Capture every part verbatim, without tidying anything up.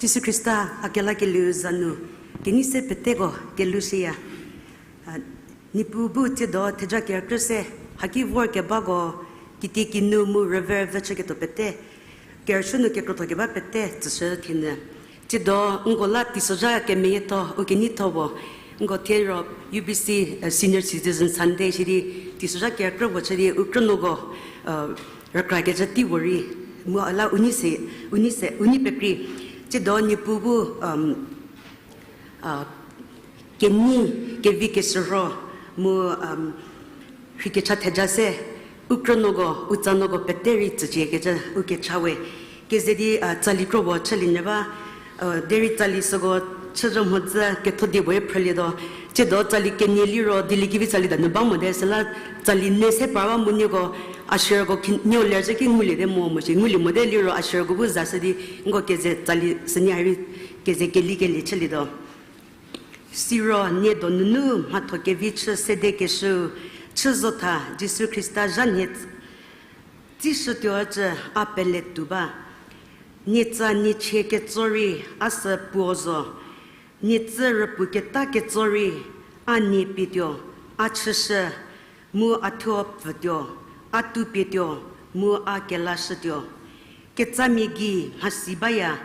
Jisu Khrista a kelakelieu za nu kenei se peteko kelhou shüya. A, Niepuu bu tsiedo theja kerükrü se haki vorkebako kitiekinu mu rüverüvü chüketuo pete, kerüshü nu kekrotho keba pete tsüshü thienyü. Tsiedo nko la teisozha kemeyietho u keneitho puo, nko thie ro U B C, eh, Senior Citizen Sunday shidi teisozha kerükrü puo chü di u krünuoko, eh, rükrakecü tei puorei, mu la u nei se, u nei se, u nei pekrei. Tsiedo Niepuu bu, um, a, kenei, kevi keshürho, mu, um, rheikecha theja se, u krünuoko, u tsanuoko pete rei tsüciekecü u kecha we. Keze di, a, tsali kro puo chülienyü ba, a, derei tsali süko chüzhü mhodzü ketho die puoe phrülietuo. Tsiedo tsali kenie liro Dieliekevi tsali danu ba mote, süla tsali ne se par ba mu nieko usherko khin-, nieko ler zhü ki nguliete mo mo shi, ngulie mote liro usherko bu za shü di, nko keze tsali sünie harei keze kelikelie chülietuo. Siro nie donunu mhatho kevi chü sedekeshüu, chü zotha Jisu Khrista zha nhie tsishütuo ücü a pele tuo ba. Nietsa niechie ketso rei a sü puo zo. Nietsü rüpuo keta ketso rei a nie pietuo, a chüshü, mu a thuo pfütuo, a tu pietuo, mu a kelashütuo. Ketsamia gei mhasi baya,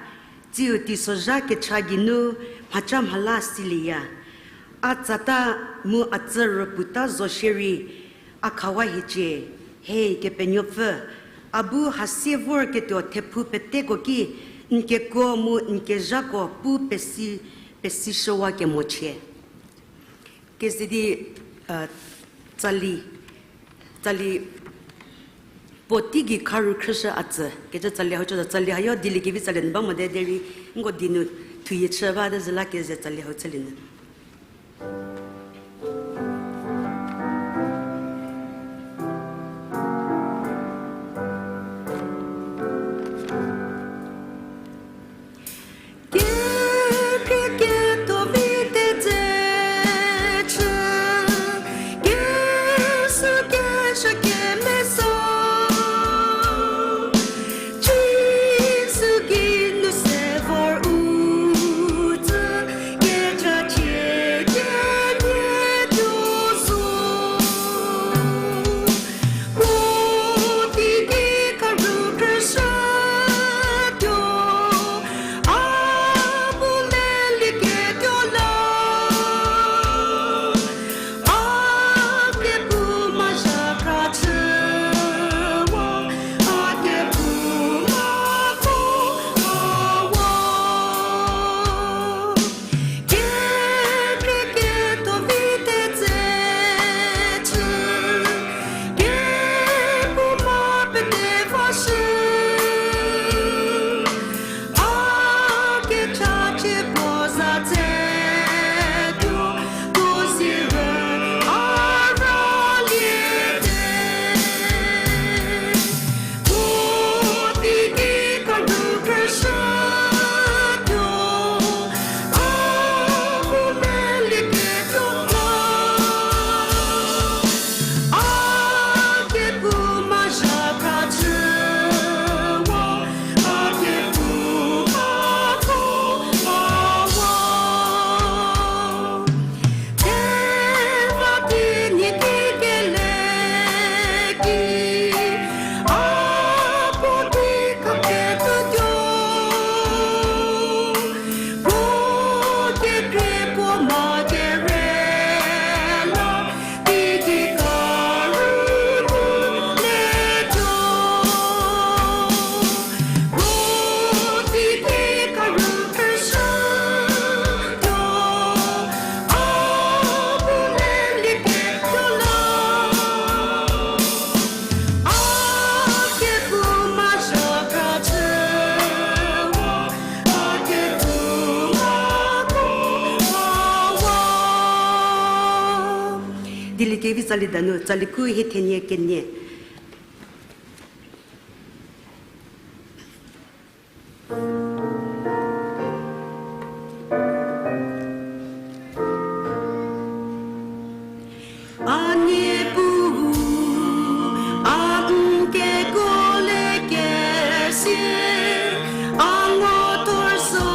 tsiu teisozha kecha geinu mhaca mhala silieya. A tsata mu a tsü rüpuota zo shierei, a khawa hiecie, he Kepenuopfü, a bu hasie vorketuo thephu peteko ki, n kekuo mu n kezhako pu pesi, pesishüwa kemochie. Keze di, a, tsali, tsali puotei gei kharu khrüshü a tsü kecü tsali hau chü zo, tsali hayo Dieliekevi tsali nu ba mote derei nko die nu thuyie chü ba de zü la keze tsali hau chülie nyü. Kekreketuo vi tedze chü, kesükecü kemesa, Jisu geinu se vor u tsü, kechachie kenie tuo zo. Puotei ki kharu khrüshütuo, a bu lelieketuo la, a kephouma zhakhra chüwa, a kephouma ko wa. Kekreketuo vi tedze chü, kephouma pete vashü, a kechachie puo za tsetuo, puo siro a raliete. Puotei ki kharu khrüshütuo, a bu lelieketuo la, a kephouma zhakhra chüwa, a kephouma ko wa. Theva di nie ki kele ki, a puotei khaketuotuo, puo kekhrie puo ma kere la, teiki karu nu letuo. Puotei ki kharu khrüshütuo, a bu lelieketuo la, a kephouma zhakhra chüwa, a kephouma ko wa. Dieliekevi tsali danu, tsali khu hie thenie kenie. A Niepuu, a n kekuo le kesie, a ngo thor zo.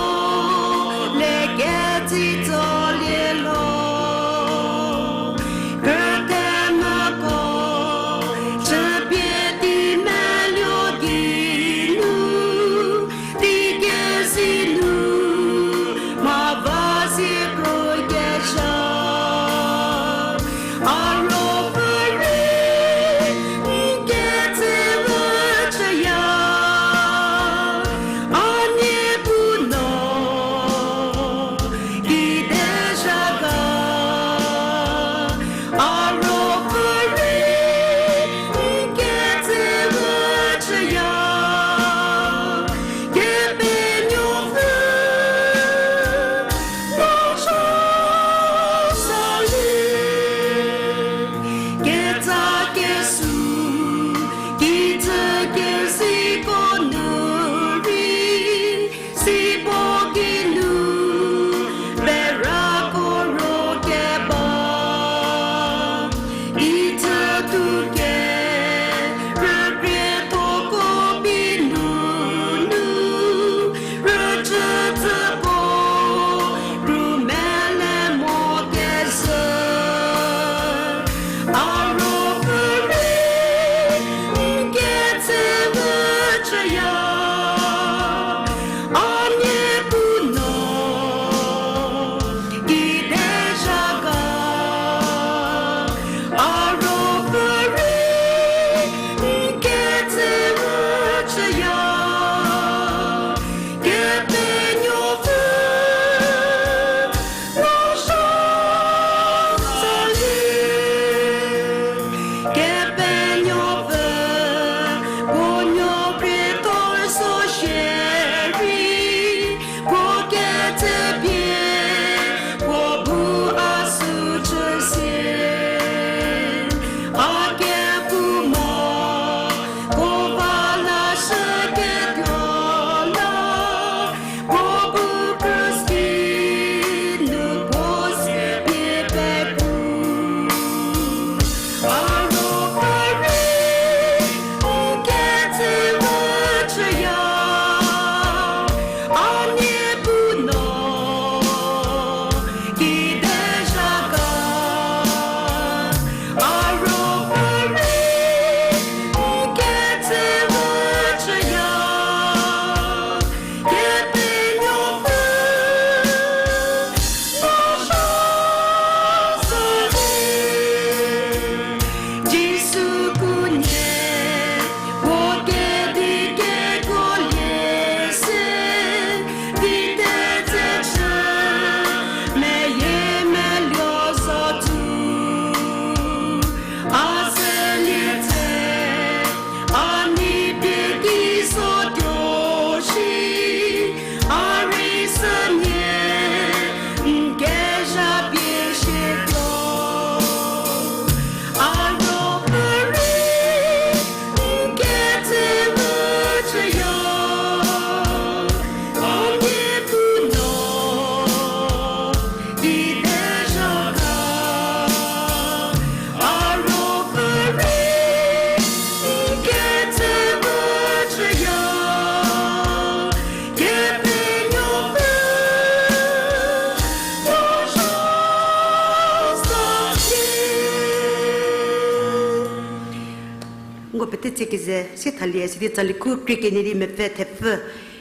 Tetsiekezei si thalie sidi tsali khu krie kenie di mepfü thepfü,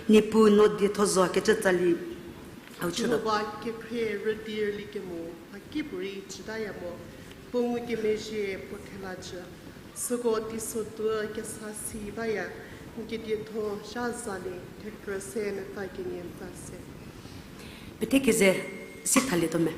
Niepuu no dietho zo kecü tsali. Au chüdo. Jihova kekhrie rüdi rüli kemo, mhakipuorei chütaya mo, puo ngukemezhie puo thela jü. Süko teiso tuo kesa si baya, n kedietho zha zali, thekrü se mepfü kenie mepfü se. Petekeze si thalietuo me.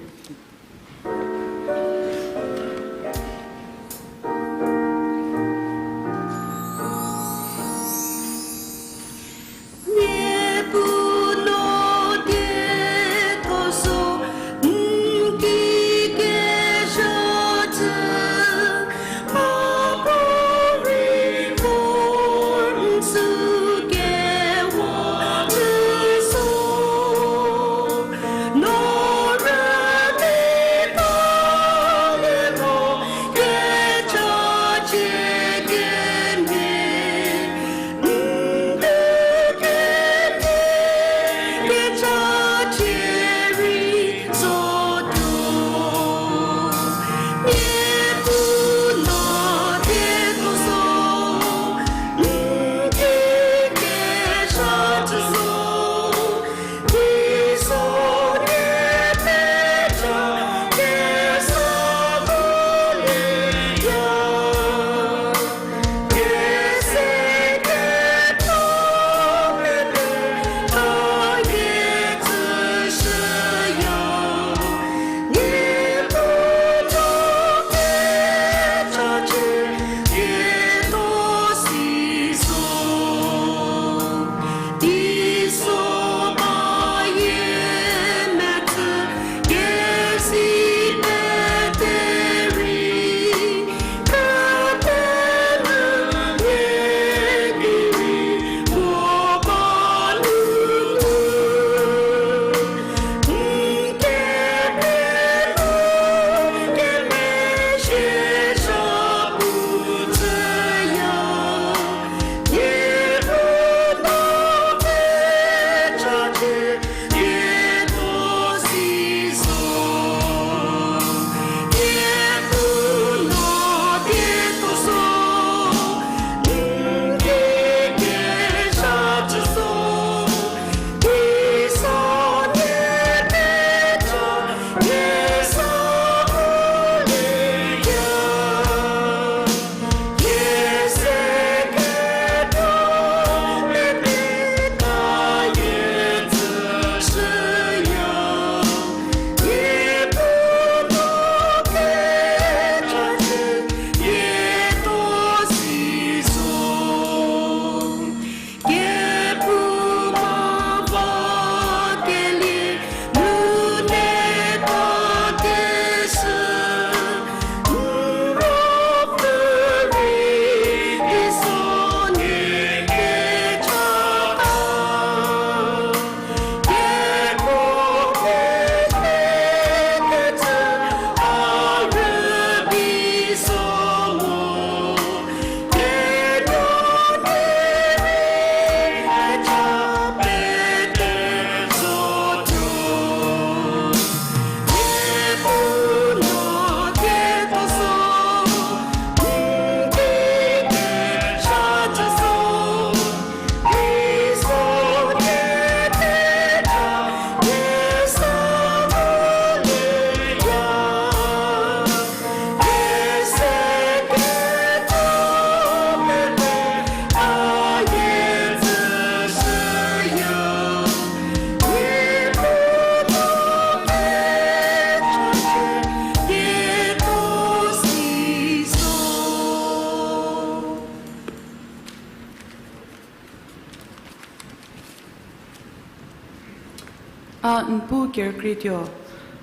A n pu kerükrietuo,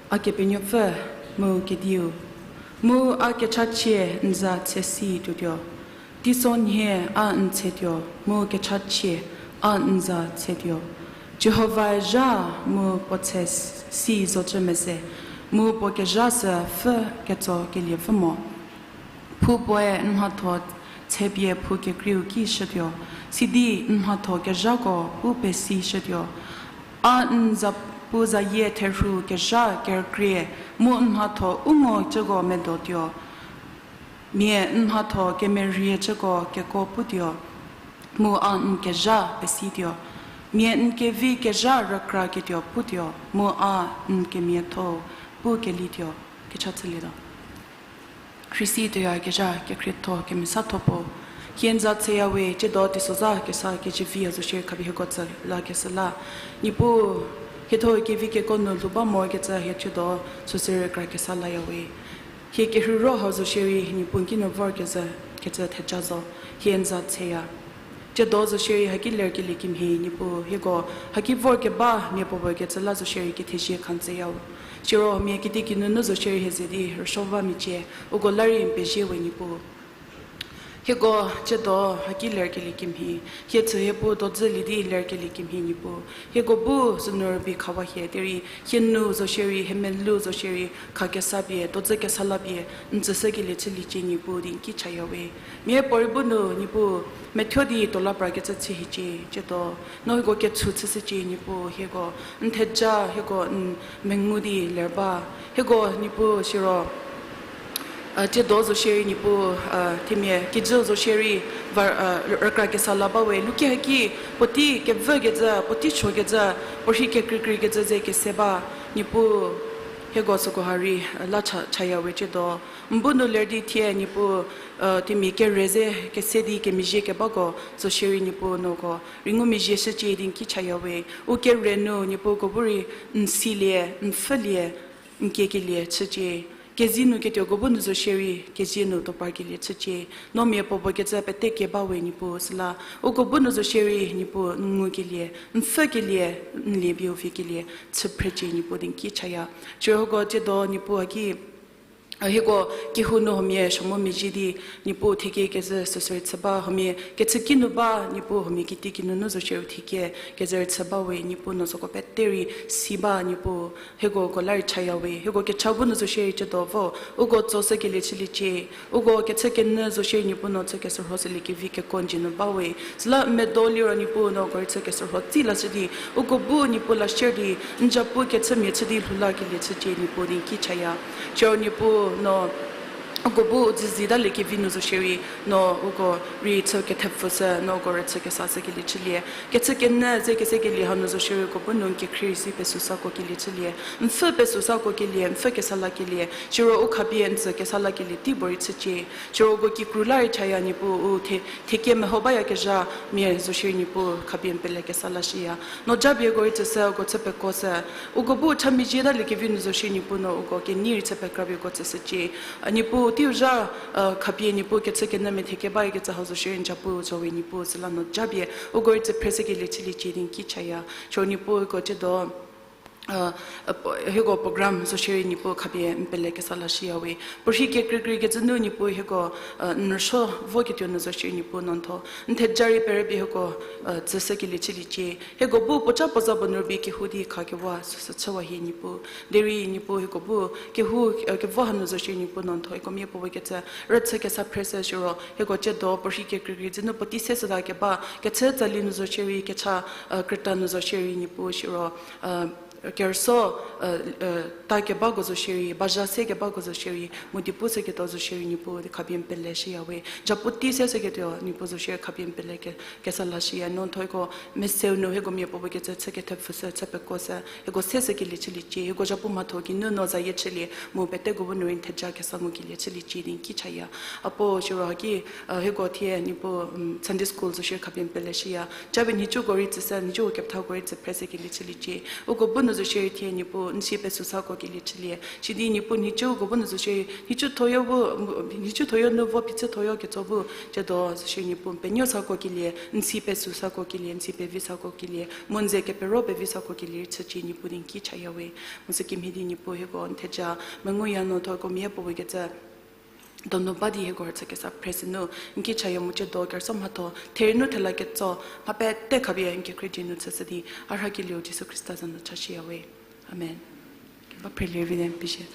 a Kepenuopfü, mu Kediu, mu a kechachie n za tshesi tuotuo. Teisonhie a n tshetuo, mu kechachie a n za tshetuo. Jihovae zha mu puo tshe si zocü mese, mu puo kezha sü pfü ketso keliepfü mo. Phou puoe n mhatho tshepie phou kekreiu ki shütuo, sidi n mhatho kezhako pu pesishütuo. A n za pu zayie therhu kezha kerükrie, mu n mhatho u ngo cüko medotuo. Mia n mhatho kemerie cüko keko putuo, mu a n kezha pesituo. Mia n kevi kezha rükra ketuo putuo, mu a n kemiatho pu kelituo. Kecha chülietuo. Khrisi tuoyakezha kekhrietho kemesatho puo, hie n za tseya we. Tsiedo teisozha kesa kezivi a zo shierei khapie hieko tsü lakeshü la, Niepuu, hietho kevi keko nu lhou ba mokecü hie tsiedo süsü rükra kesa laya we. Hie kerheiro hau zo shierei Niepuu n ki nu vorkezhü kecü theja zo, hie n za tseya. Tsiedo zo shierei haki lerkelie kemhie Niepuu hieko haki vorkeba mia puopuo kecü la zo shierei kethezie khantseyau. Siro mia kitiekinu nu zo shierei hie ze di rüsuo va mecie, uko la rei n pezie we Niepuu. Hieko tsiedo haki lerkelie kemhie, hie chü hie pu dodzülie di lerkelie kemhie Niepuu, hieko bu sünu rübei khawa hie derei hie nu zo shierei, hie melou zo shierei khakesa pie, dodzü kesa la pie n tsüshükelie chüliecie Niepuu di n ki chaya we. Miapuorei bu nu Niepuu methuo di tuo la pra kecü chü hiecie, tsiedo no hieko ketsu chüshücie Niepuu, hieko n theja, hieko n mengu di ler ba. Hieko Niepuu siro, a, tsiedo zo shierei Niepuu, a, themia kijü zo shierei va, a, rükra kesa la ba we. Luki haki puotei kevükecü, puotei chokecü, puorhi kekreikrei kecü ze kese ba. Niepuu, hieko süko ha rei, a, la cha, chaya we tsiedo. N bu nu ler di thie Niepuu, a, themia kere ze kese di kemezhie kebako zo shierei Niepuu no uko rei ngumezhie shücie di n ki chaya we. U kere nu Niepuu uko bu rei n silie, n pfhülie, n kiekelie chücie. Kezie nu ketuoko bu nu zo shierei kezie nu tuo parkelie chücie. No mia puopuo kecü pete kie ba we Niepuu süla, uko bu nu zo shierei Niepuu n ngukelie, n pfhükelie, n lie pie u vikelie chü phrecie Niepuu di n ki chaya. Siro hieko tsiedo Niepuu haki, a, hieko kehou nu huomia suomo mezhie di Niepuu thekie kezhü süsü rei chü ba, huomia kechüki nu ba Niepuu, huomia kitiekinu nu zo shierei thekie kezhü rei chü ba we Niepuu, no süko pete rei si ba Niepuu. Hieko uko la rei chaya we, hieko kecha bu nu zo shierei tsiedo vo uko tsoshükelie chüliecie. Uko kechükenyü zo shierei Niepuu no chü keshürhoshülie kevi keko n dzie nu ba we. Süla n medo liro Niepuu no uko rei chü keshürho tsi lashü di, uko bu Niepuu la share di n zapu kechümia chü di lhou lakelie chücie Niepuu di n ki chaya. Siro Niepuu no uko bu u dzüzie talie kevi nu zo shierei, no uko rei chü kethepfüshü, no uko rei chü kesashükelie chülie. Kechükenyü ze kesekelie hanu zo shierei uko bu nu n kekhrie rei si pesü sakuokelie chülie. N pfhü pesü sakuokelie, n pfhü kesa lakelie. Siro u khapie n tsü kesa lakelie tei puorei chücie. Siro uko kikru la rei chaya Niepuu, u the, thekie meho bayakezha mia zo shierei Niepuu khapie n pele kesa lashüya. No japie uko rei tsüshü, uko chü pekoshü. Uko bu cha mezhie talie kevi nu zo shierei Niepuu no uko kenei rei chü pekra pie uko tsüshücie. A, Niepuu teiu zha, a, khapie Niepuu kechükenyü mia thekie bayakecü hau zo shierei n zapu zo we Niepuu süla no japie uko rei tsü phreshükelie chüliecie di n ki chaya. Siro Niepuu uko tsiedo, a, hieko program zo shierei Niepuu khapie n pele kesa lashüya we. Puorhi kekreikrei kecü nu Niepuu hieko, a, n rüsuo voketuo nu zo shierei Niepuu no n tho. N theja rei perüpie hieko, a, tsüshükelie chüliecie. Hieko bu puoca puo za puo nu rübei kehou di khakewa süsü chüwa hie Niepuu. Derei Niepuu hieko bu kehou, a, kevo hanu zo shierei Niepuu no n tho. Hieko mia puopuo kecü rüchü kesa phreshü siro hieko tsiedo puorhi kekreikrei kecü nu puotei se süta keba, kechü tsali nu zo shierei, kecha, a, krüta nu zo shierei Niepuu siro, a, kerüsuo, a, a, ta kebako zo shierei, bazha se kebako zo shierei, mu di pushüketuo zo shierei Niepuu di khapie n pele shüya we. Zapu tei se shüketuo Niepuu zo shierei khapie n pele ke, kesa lashüya. No n tho hieko meseu nu hieko mia puopuo kecü chü kethepfüshü, chü pekoshü, hieko seshükelie chüliecie, hieko zapu mhatho geinu no zayie chülie, mu peteko bu nu rei n theja kesa ngukelie chüliecie di n ki chaya. A puo siro haki, a, hieko thie Niepuu, Sunday school zo shierei khapie n pele shüya. Japie nhicuko rei tsüshü, nhicuko kepethako rei tsü phreshükelie chüliecie. Uko bu nu zo shierei thie Niepuu n si pesü sakuokelie chülie. Sidi Niepuu nhicu uko bu nu zo shierei, nhicu thoyo bu, nhicu thoyo nu vo phichü thoyo ketso bu, tsiedo zo shierei Niepuu n penuo sakuokelie, n si pesü sakuokelie, n si pevi sakuokelie, mu n ze kepero pevi sakuokelie rei chücie Niepuu di n ki chaya we. Mu sükemhie di Niepuu hieko n theja menguya no tho hieko mia puopuo kecü donu ba di hieko rüchü kesa phreshü nu n ki chaya mu tsiedo kerüsuo mhatho therie nu thela ketso mha pete khapie n kekhrie dzie nu chüshü di a rhakelieu Jisu Khrista za nu chashüya we. Amen. Keba phrelie vi den pishie.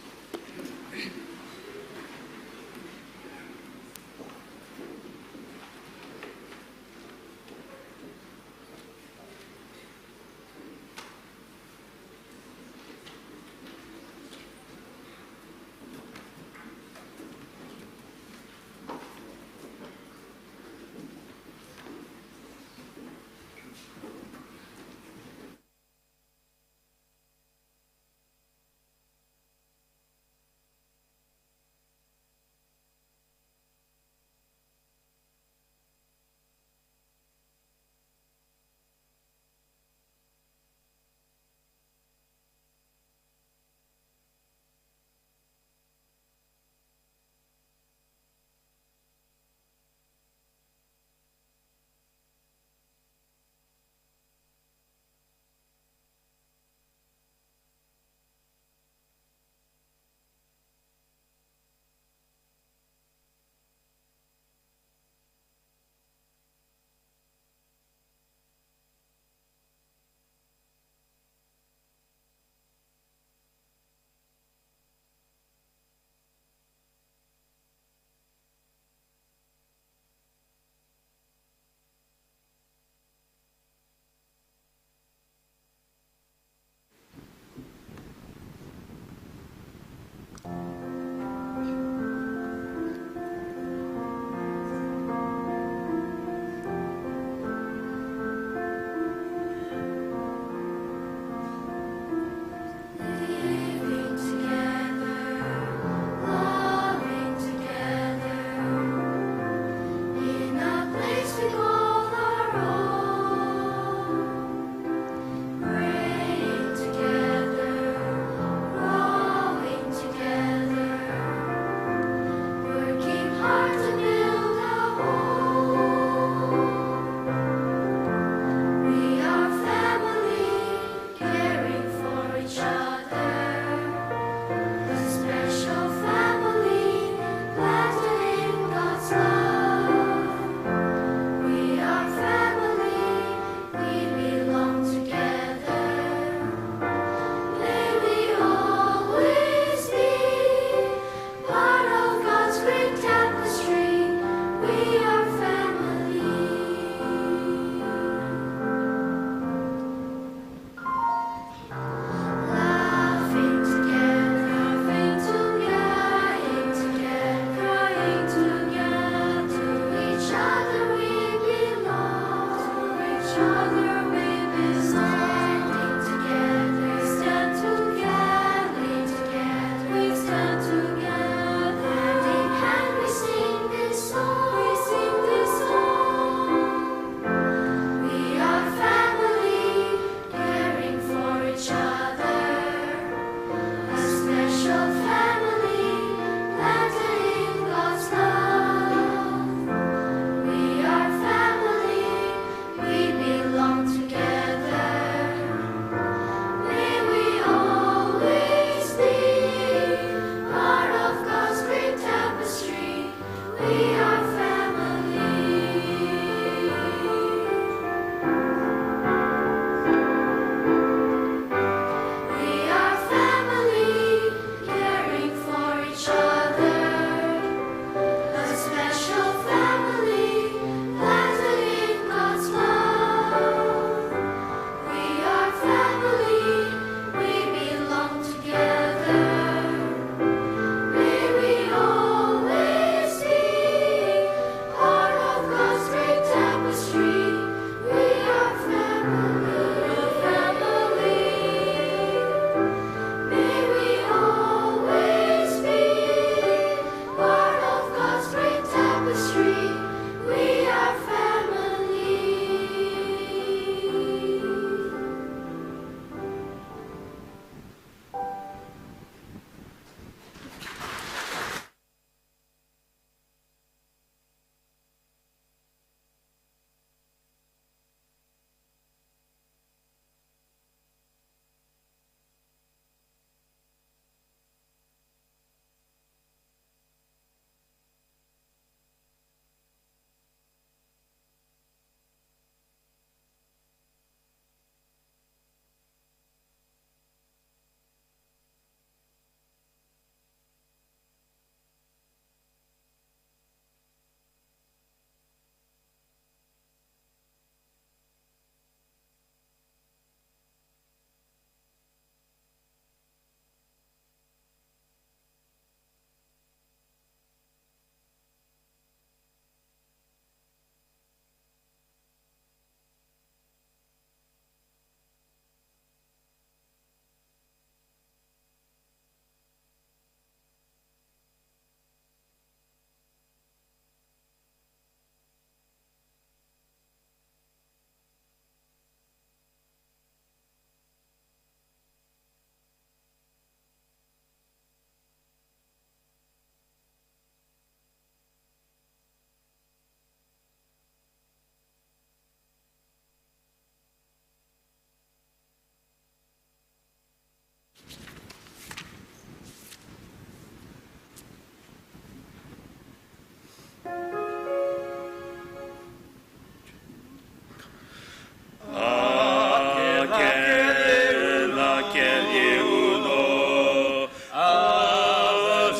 Uno, a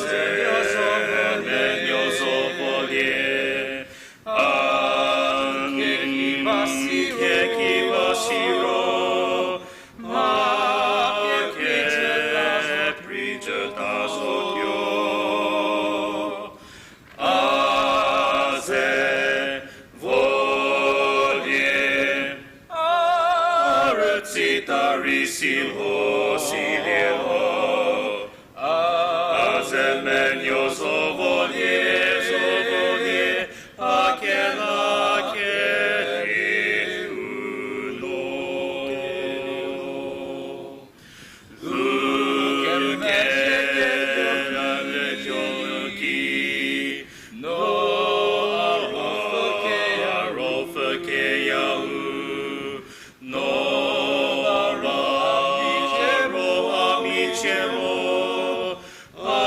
ze nuozo volie, a keki ba siro, ma kekrie prijüta zotuo. A ze volie, a rütsita rei si lho silie lho. A ze menuo zo volie, zo volie, a kela keri uno. U kemezhie ketuo nu ki, no a ro, a ro pfü keya u, no a ro, a michie ro, a michie ro, a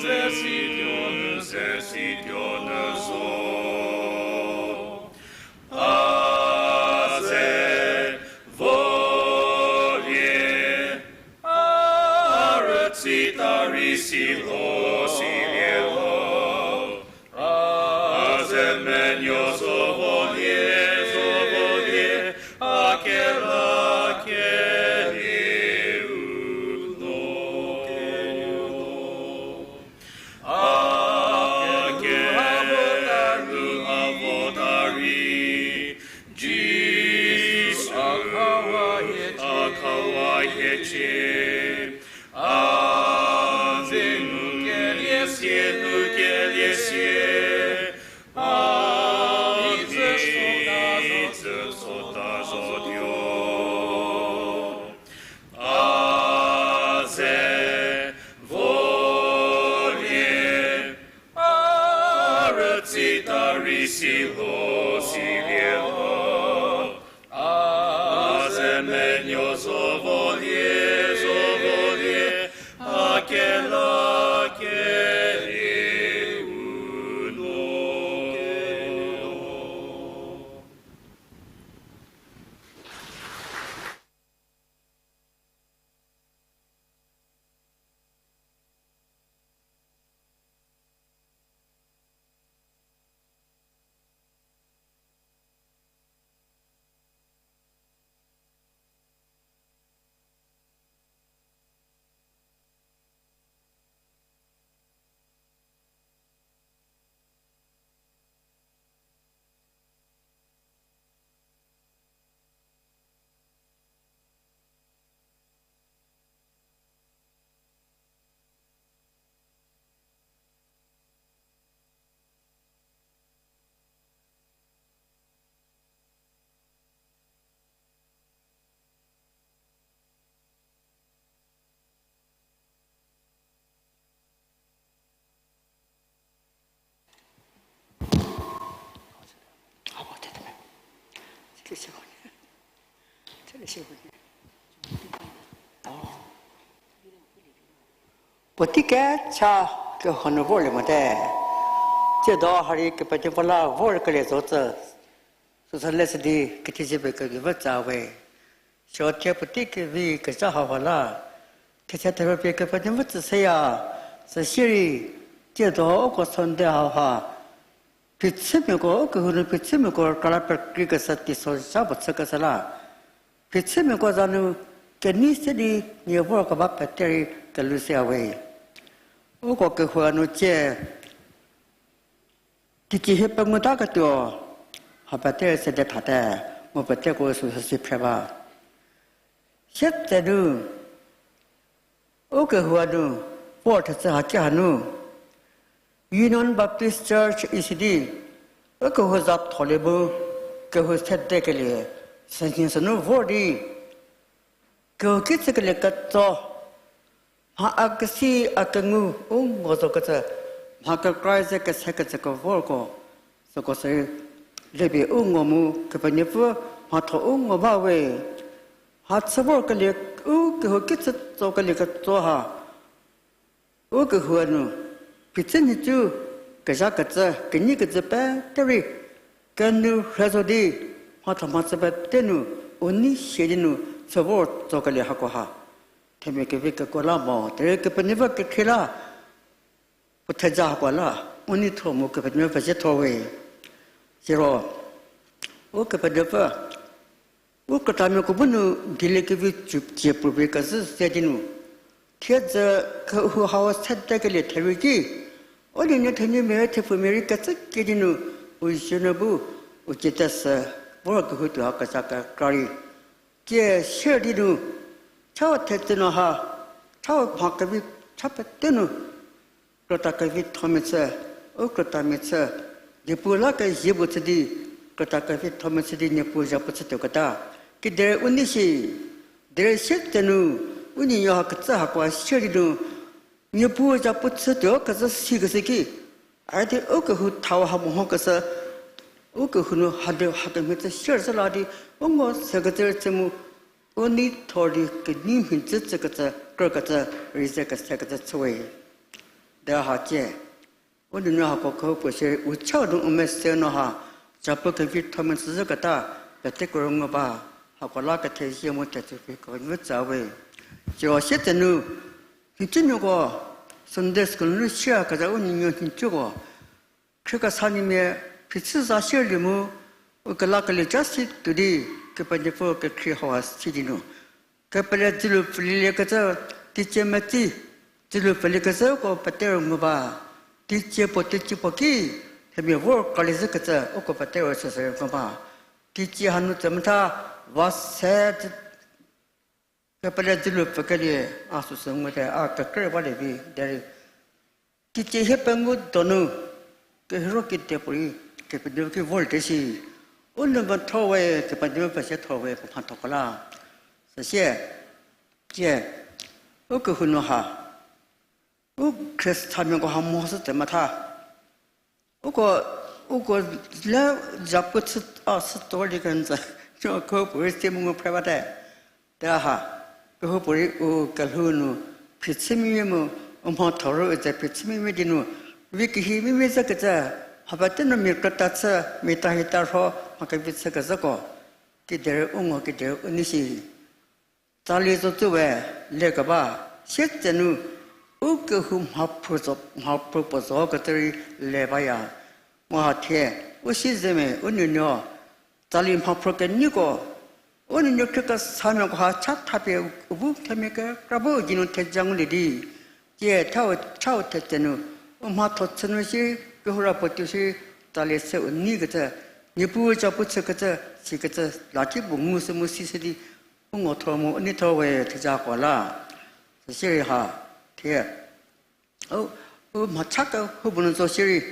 ze situo nu, ze situo nu zo. A ze volie, a rütsita rei si lho silie lho. A ze menuo zo volie, zo volie, a kela keri uno. A keru a vota rei, Jisu a khawa hiecie, a ze nu kelie sie, nu kelie sie, a mi ze sota zotuo. A ze volie, a rütsita rei si lho silie lho. A ze menuo zo volie, zo volie, a kela keri uno. Puotei kecha kehou nu vorlie mote. Tsiedo ha rei Kepenuopfü la vorkelie zo tsü. Süsü leshü di kethezie pie kevi tsü we. Suo thie puotei kevi kezha hauha la, thetse therhupie Kepenuopfü tsü seya, süsirei, tsiedo uko Sunday hauha, phichümiako, ukehou nu phichümiako kala pekreikeshü teisozha puo chükeshü la, phichümiako za nu kenei se di nie vorkeba pete rei kelhou seya we. Uko kehou nu tsie teicie hie pengou taketuo, ha pete rei sede thate, mu peteko süsü si phre ba. Sietsenu, ukehou nu, vor thechü haki hanu, Union Baptist Church isi di, ukehou za tholie mu, kehou sedekelie, senhie sünu vor di, kehou ki chükelie ketso, mha a kesi a kengu u ngo zokecü, mha kekra ze kesekecü kevorko, süko sü, lepie u ngo mu Kepenuopfü mhatho u ngo ba we, ha chü vorkelie u kehou ki chü tsokelie ketso ha, ukehou nu, phichü nhicu, kezhakecü, keneikecü pete rei, kenou rhe zo di, mhatho mhachü pete nu, u nei sie di nu, chü vor tsokelie hakoha. themia kevi kekuo la mo, derei Kepenuopfü kekhrie la, puo theja hako la, u neitho mu Kepenuopfü pezie tho we. Siro, Ukepenuopfü, u krütamiako bu nu dieliekevi cü cie puo rei kezhü se di nu, thiedzü kehou hau sedekelie therei ki, u nuonuo thenumia rei thepfumia rei kecü kie di nu, u zuonuo bu, u cietesü, vor kehou tuo ha kezha kekra rei cie sier di nu, chau thetse nu ha, chau mha kevi cha pete nu, krüta kevithomia chü, u krütamia chü, Niepuu la kezie puo chü di, krüta kevithomia chü di Niepuu zhapu chütuoketa. Kiderei u nei shi, derei sietsenu, u nuonuo ha kecü hakoa sier di nu, Niepuu zhapu chütuo kezhü sikeshü ki, a di u kehou thau ha mehokeshü, u kehou nu hadi hakemhie chü sier zhü la di, u ngo sekecü rei chü mu, u neitho di kenei mhicü tsükecü, krükecü, rei ze kesekecü chü we. Derei ha cie, u nuonuo hako kehoupuo shierei u chau nu u mese nu ha, zhapu kevithomia chüzhüketa, peteko rei ngu ba, hako la kethezie mu thetsüpie kevi tsü we. Siro sietsenu, nhicunuoko, Sunday school nu shieyakezha u nuonuo nhicuko, khriekesa nuomia phichü za sierlie mu, u kelakelie ca si tuo di, Kepenuopfü kekhrie hau ha si di nu, kepele dzülu pfülielie kecü, teicie metsi, dzülu pfülie kecüko pete rei ngu ba, teicie puo teicie puo ki, themia vor kralie zhükecü uko pete rei süsü rei ngu ba, teicie hanu tsemetha, va se, kepele dzülu pfükelie, a süsü ngulie, a kekrei balie vi derei, teicie hie pengou donu, kehiro kedipuorei, Kepenuopfü ki vorte shi, u nou methor we, Kepenuopfü pezie thor we, puo mhathoko la. Süsie, cie, u kehou nu ha, u khriesamiako ha mo sü tsemetha, uko, uko le zhapu chü, a, sütuo di kenjü, kehoupuorei se mu ngu phre bate. Te ha, kehoupuorei u kelhou nu phichümia mu, u mhatho ro u ze phichümia di nu, vi kehimia zhükecü, ha pete nu mia krüta chü, mia ta hita rho, mha kevi chükezhüko, kiderei u ngo kiderei u nei shi. Tsali zo tsü we, lekeba, sietsenu, u kehou mhaphru zo, mhaphru puo zo kecü rei le baya. Mu ha thie, u siezemia, u nuonuo, tsali mhaphru keneiko, u nuonuo khriekesamiako ha cha thapie u bu themia kekra bu geinu theja ngulie di, tie thau, chau thetse nu, u mhatho chü nu shierei, kehou ra puo tuo shierei, tsali se u nei kecü, Niepuu zhapu chükecü, sikecü, lakipuo ngu sü mu si se di, u ngo thor mu u nei thor we thejako la. Süsierei ha, thie, u, u mhacha kehoupuo nu zo shierei,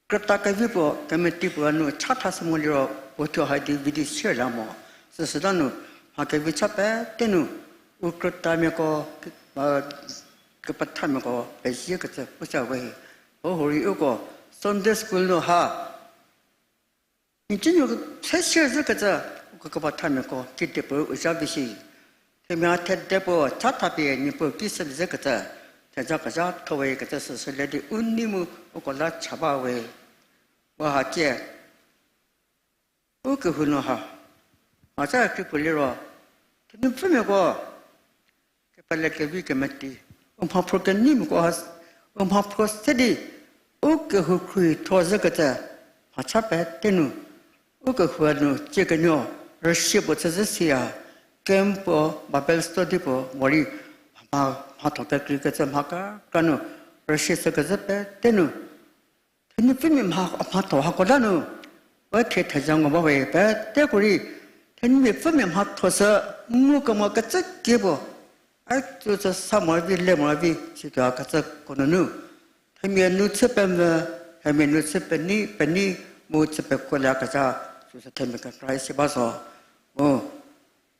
krüta kevi puo, kemeti puo nu cha tha sü mo liro, puo thuo ha di vi di sier la mo. Süsüta nu, mha kevi cha pete nu, u krütamiako, a, kepethamiako, pezie kecü, u sa we. U hurei uko, Sunday school nu ha, nhicunuo se sier zhükecü, uko kepethamiako, kedipuorei u zha vi shi. Themia thede puo cha thapie Niepuu ki se zhükecü, theja kezha tho we kecü süsü le di u nei mu uko la cha ba we. Wa ha cie, u kehou nu ha, mhaca kri puo liro, thenupfümiako, kepele kevi kemeti, u mhaphro keneimiako ha, u mhaphro se di, u kehou khruohi tho zhükecü, mhacha pete nu, u kehou nu cie kenuo, rüsie puo chü zhü siya, camp puo, Bible study puo, morei, mha, mhatho kekreikecü mha kekra nu, rüsie chükezhü pete nu, thenupfümia mha, mhatho hako la nu, we thie theja ngu ba we peteko rei, thenupfümia mhatho sü ngukemo kecü kie puo, a tsü sü sa mo vi le mo vi situo kecüko nunu, themia nu chü pemvü, themia nu chü penei, penei, mu chü pekuolie kezha, süsü themia kekra si ba zo. Mu,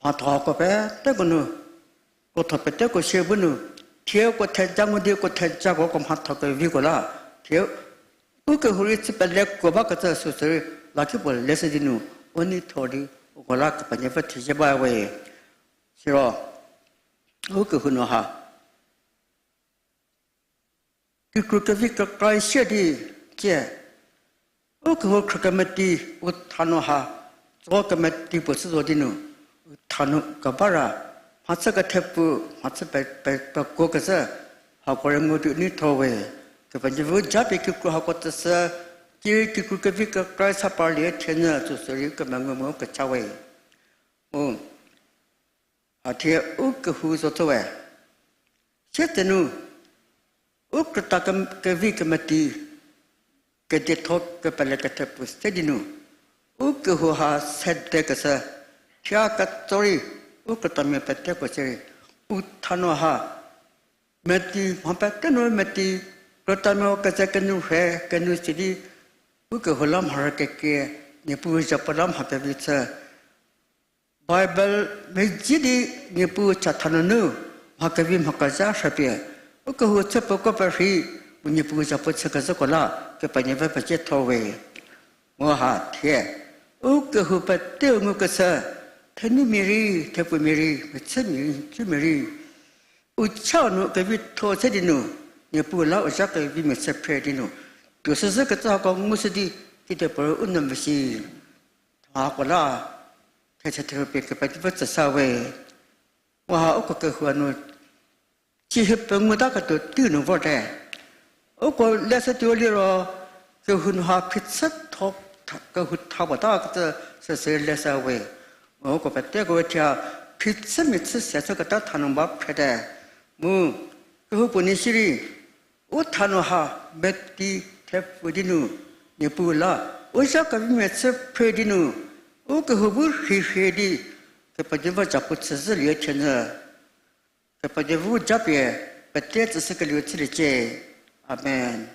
mhatho hako peteko nu, krotho peteko shie bu nu, thie uko theja ngu di uko thejako uko mhatho keviko la, thie u kehou rei chü pelekuo bakecü süsü rei, lakipuo leshü di nu, u nei thor di, uko la Kepenuopfü thezie ba we. Siro, u kehou nu ha, kikru kevi kekra sie di, cie, u kehou khrükemeti u thanu ha, tso kemeti puo chü zo di nu, u thanu keba ra, mhachü kethepfu, mhachü pe, pe, pekuo kezhü, hako rei ngu di u neitho we. Kepenuopfü japie kikru hako tsüshü, kirei kikru kevi kekra sa parlie thienyü süsürei kemengu mu kecha we. Mu, a thie u kehou zo tso we. Sietsenu, u krüta ke, kevi kemeti, kedietho kepele kethepfu se di nu, u kehou ha sedekeshü, thie ketso rei, u krütamia peteko se rei, u thanu ha, meti mha pete nu meti, krütamia keze kenu rhe, kenu si di, u kehou la mharü kekrie, Niepuu zhapu la mha kevi chü. Bible medzi di Niepuu chatha nunu mha kevi mha kezha rhüpie, u kehou chü pekuo perhi, u Niepuu zhapu chü kezhüko la, Kepenuopfü pezie tho we. Mu ha thie, u kehou peteu ngukeshü, thenumia rei, thepfumia rei, mechümia rei, chümia rei, u chau nu kevitho se di nu, Niepuu la u zha kevimia chü phre di nu, tuo süzhü kecü hako ngushü di, kedipuorei u nu mvüsi. Thako la, thetse therupie Kepenuopfü tsüsa we. Mu ha uko kehou nu, chie hie pengu ta ketuo tei nu vorte. Uko leshü tuo liro, kehou nu ha phichü tho, tha, kehou tha puo ta kecü süsü leshü we. Mu uko peteko we thie, phichümia chü se chü keta thanu ba phrete. Mu, kehoupuo nei shierei, u thanu ha meti thepfu di nu, Niepuu la, u zha kevimia chü phre di nu, u kehou bu rhirhie di, Kepenuopfü zhapu chüzhülie thienyü, Kepenuopfü japie, pete tsüshükelieu chüliecie. Amen.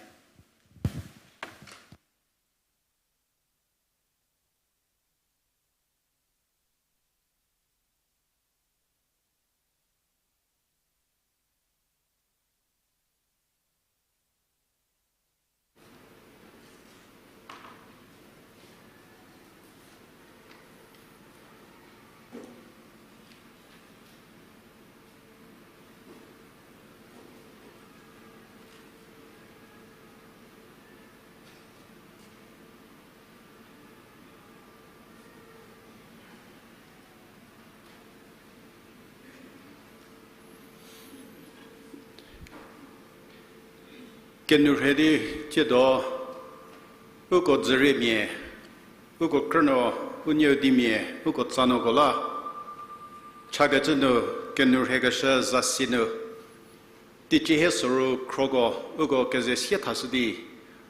Kenou rhei di tsiedo, uko dzüriemia, uko krünuo, u nieu dimia, uko tsanuoko la, chakecü nu, kenou rheikeshü zasi nu, teicie hie soru khroko, uko keze sie thashü di,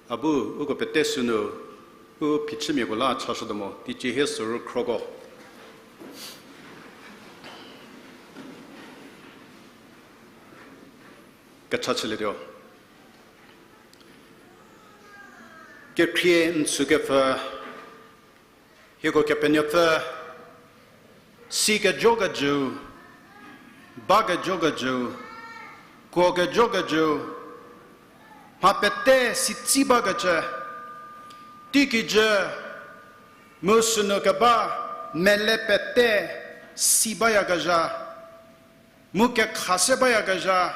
a bu uko pete sünu, u phichümiako la chashütuo mo, teicie hie soru khroko. Kecha chülietuo. Kekhrie n tsükepfü, hieko Kepenuopfü, sikejokejüu, bakejokejüu, kuokejokejüu, mha pete sitsi bakecü, teikijü, mu sünu keba, mele pete si bayakezha, mu kekha se bayakezha,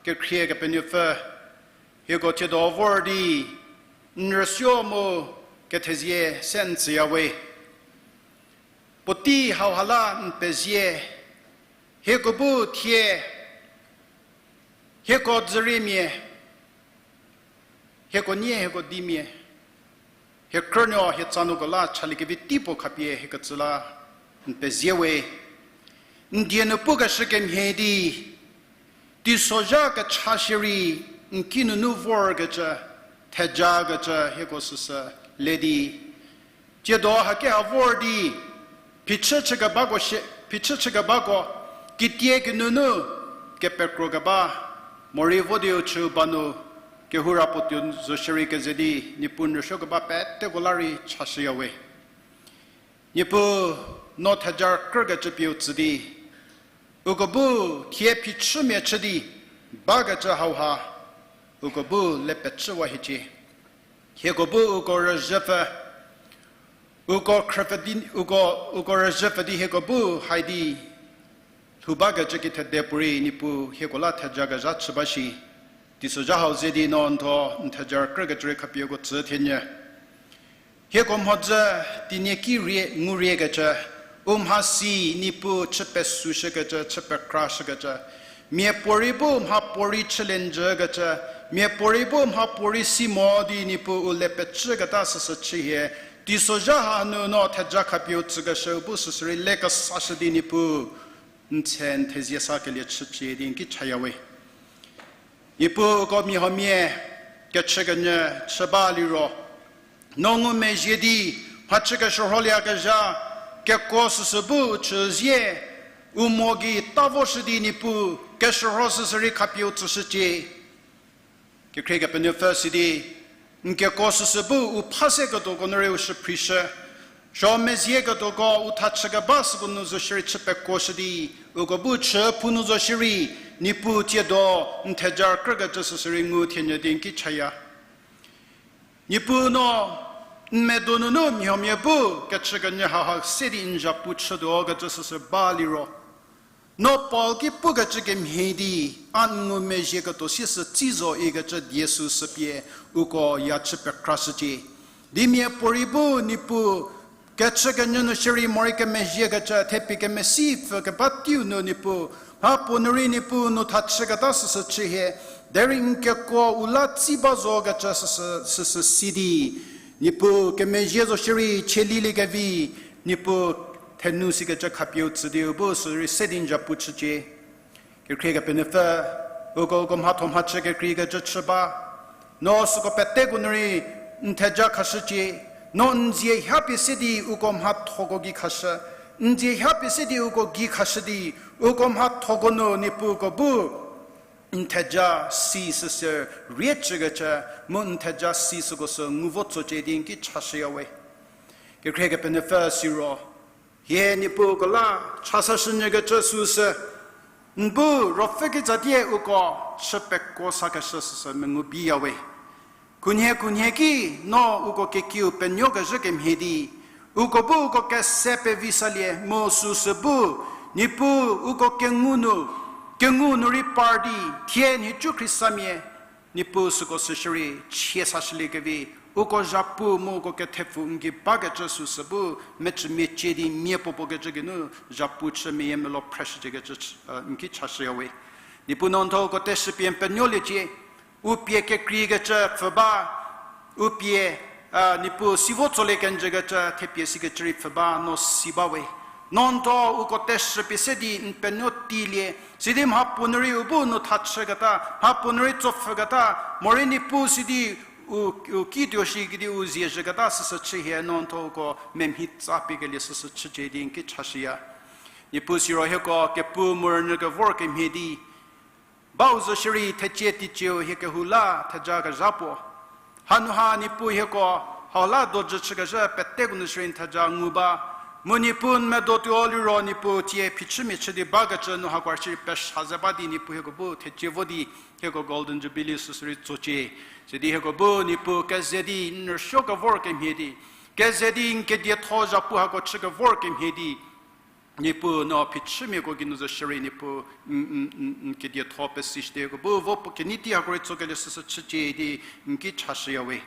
kekhrie Kepenuopfü, hieko thiedo vor di, n rüsuo mu kethezie se n tsüya we. Puotei hauha la n pezie, hieko bu thie, hieko dzüriemia, hieko nie hieko dimia, hie krünuo hie tsanuoko la chaliekevi tei puo khapie hiekecü la n pezie we. N die nu pukeshü kemhie di, teisozha kecha shierei n kinunu vorkecü, thejakecü hieko süsü le di, tsiedo hake ha vor di, phichü chükebako shie, phichü chükebako, kitie kinunu, kepekrokeba, morei vo di u chü ba nu, kehou ra puo tuo zo shierei keze di, Niepuu n rüsuokeba peteko la rei chashüya we. Niepuu, no theja krükecü pie u tsü di, uko bu thie phichümia chü di, bakecü hauha, uko bu le pecüwa hiecie. Hieko bu uko rüzhüpfü, uko khrüpfü di, uko, uko rüzhüpfü di hieko bu hai di, lhou bakecü kithede puorei Niepuu hieko la thejakezha chü ba shi. Teisozha hau ze di no n thuo n theja krükecü rei khapie uko tsü thienyü. Hieko mhodzü, teinie ki rie, ngu riekecü, U mhasi Niepuu chü pesushükecü, chü pekrashükecü. Miapuorei bu mhapuorei chülie njükecü. Miapuorei bu mhapuorei si mo di Niepuu u le pecüketa süsü chü hie. Teisozha hanu no theja khapie u tsükeshüu bu süsü rei le kesashü di Niepuu n tse n thezie sakelie chücie di n ki chaya we. Niepuu uko mia huomia kechükenyü chü ba liro, no ngumezhie di, mhachü keshürholieyakezha, kekuo süsü bu u chüzie, u mo gei ta voshü di Niepuu, keshürho süsü rei khapie u tsüshücie. Kekhrie Kepenuopfü sidi, n kekuo süsü bu u pha se ketuoko nu rei u shüphrishü. Suo mezhie ketuoko u thachü keba süko nu zo shierei chü pekuoshü di, uko bu chü phou nu zo shierei, Niepuu tsiedo, n theja krükecü süsü rei ngu thienyü di n ki chaya. Niepuu no, n medo nunu mia huomia bu, kechükenyü haha se di n zhapu chütuo kecü süsü ba liro, no Paul ki pukecü kemhie di, a n ngumezhie ketuo sie sü tsi zo ikecü die süsü pie, uko ya chü pekrashücie. Di miapuorei bu Niepuu, kechükenyü nu shierei morei kemezhiekecü, thepie kemesi pfü keba teiu nu Niepuu, mhapuo nu rei Niepuu nu thachüketa süsü chü hie, derei n kekuo u la tsi ba zo kecü süsü, süsü si di, Niepuu kemezhie zo shierei chielieliekevi, Niepuu thenu sikecü khapie u tsü di u bu sü rei se di n zhapu chücie. Kekhrie Kepenuopfü, uko, uko mhatho mhachü kekreikecü chü ba. No süko peteko nu rei n theja khashücie. No n dzie hapie se di uko mhathoko gei khashü. N dzie hapie se di uko gei khashü di, uko mhathoko nu Niepuu uko bu n theja si süsü rie chükecü, mu n theja si süko sü ngu vo tsocie di n ki chashüya we. Kekhrie Kepenuopfü siro, hie Niepuu uko la chasashünyükecü süsü, n bu ruopfü kitsatie uko chü pekuo sakeshü süsü mengu biya we. Khunhie khunhie ki no uko kekiu penuokezhü kemhie di, uko bu uko kese pevi salie mu süsü bu, Niepuu uko kengu nu, kengu nu rei par di, thie nhicu Khristamia, Niepuu süko sü shierei chie sashüliekevi, uko zhapu mu uko kethepfu n gei bakecü süsü bu, mecümia cie di mia puopuo kecü geinu zhapu chü meyiemeluo phreshüciekecü, n ki chashüya we. Niepuu no n thuo uko teshü pie n penuoliecie, u pie kekreikecü pfhü ba, u pie, Niepuu si vo tsolie kenjükecü thepie sikecü rei pfhü ba no si ba we. No n thuo uko teshü pie se di n penuo teilie, sidi mhapuo nu rei u bu nu thachüketa, mhapuo nu rei tsopfhüketa, morei Niepuu sidi u, u kituo shi kidi u zie zhüketa süsü chü hie no n thuo uko memhie tsa pie kelie süsü chücie di n ki chashüya. Niepuu siro hieko kepu mu rünyü kevor kemhie di, bau zo shierei thecie teicieu hie kehou la theja kezha puo. Hanu ha Niepuu hieko hau la dojü chükezhü peteko nu shierei n theja ngu ba. Mu Niepuu n medo tuo liro Niepuu tie phichümia chü di bakecü nu hako shierei pesha ze ba di Niepuu hieko bu thecie vo di hieko Golden Jubilee süsü rei tsocie. Sidi hieko bu Niepuu keze di n rüsuo kevor kemhie di, keze di n kedietho zhapu hako chü kevor kemhie di, Niepuu no phichümiako geinu zo shierei Niepuu n, n, n, n kedietho pesishü di hieko bu vo puo kenei tei hako rei tsokelie süsü chücie di n ki chashüya we.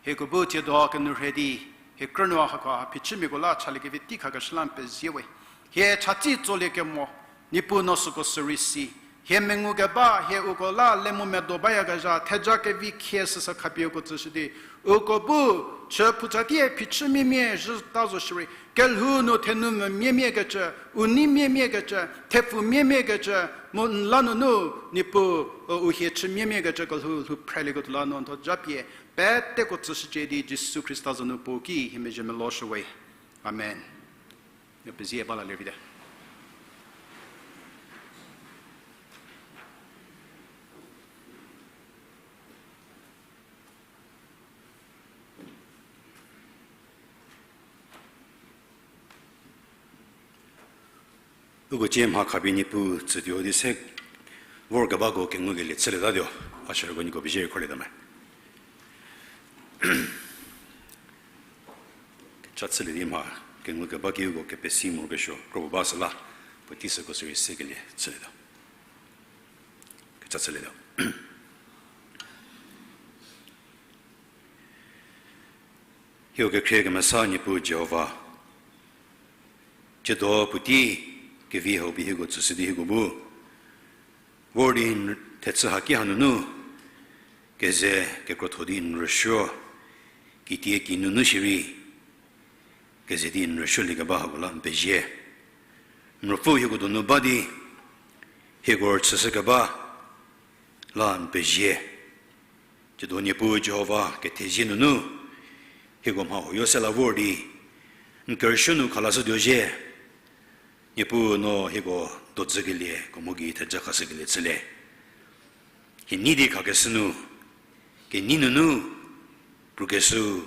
Hieko bu tsiedo kenu rhei di, hie krünuo hako ha phichümiako la chaliekevi tei khakeshü la n pezie we. Hie chatsi tsolie kemo, Niepuu no süko sü rei si. Hie mengu keba, hie uko la le mu medo bayakezha, theja kevi khie süsü khapie uko tsüshü di, uko bu chü phu tsatie phichümiamia zhüta zo shierei, kelhou nu thenu memiamiakecü, u nei miamiakecü, thepfu miamiakecü, mu n la nunu, Niepuu, u hie chü miamiakecü kelhou lhou phrelieketuo la no n thuo japie, peteko tsüshücie di Jisu Khrista za nu puo ki hie mezhie meloshü we. Amen. Pezie ba la lie vite. Uko cie mha khapie Niepuu tsütuo di se vorkebako kengukelie chülietatuo, a shürüko nieko pezie rei kholieta me. Kecha chülie di mha kengukeba ki uko kepesi morokesuo kro puo ba süla, puotei süko sü rei sekelie chülietuo. Kecha chülietuo. Hieko kekhrie kemesa Niepuu Jihova, Tsiedo puotei kevi hau pie hieko tsüshü di hieko bu vor di n-, thechü haki hanunu keze kekrotho di n rüsuo, kitie kinunu shierei keze di n rüsuolie keba hako la n pezie. N Ruopfü hieko donu ba di hieko rüchüshü keba la n pezie. Tsiedo Niepuu Jihova kethezie nunu hieko mha huoyo se la vor di n kerüsuo nu khalashütuo zhie. Niepuu no hieko dodzükelieko mu gei theja khashükelie chülie. Hie nei di khakeshü nu, kenei nunu prukeshü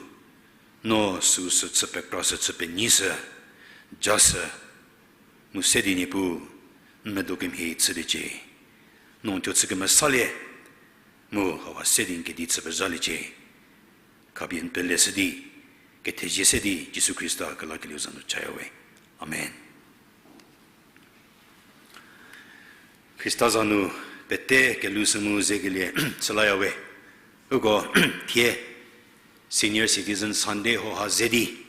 no süu sü chü pekra sü chü penyi sü, ja sü, mu se di Niepuu n medo kemhie chüliecie. No n thuo chü kemesalie, mu hauha se di n kedi chü pezhaliecie. Khapie n peleshü di, kethezie se di Jisu Khrista kelakelieu za nu chaya we. Amen. Khrista za nu pete kelhou sü mu zekelie chülaya we. Uko thie Senior Citizen Sunday hauha ze di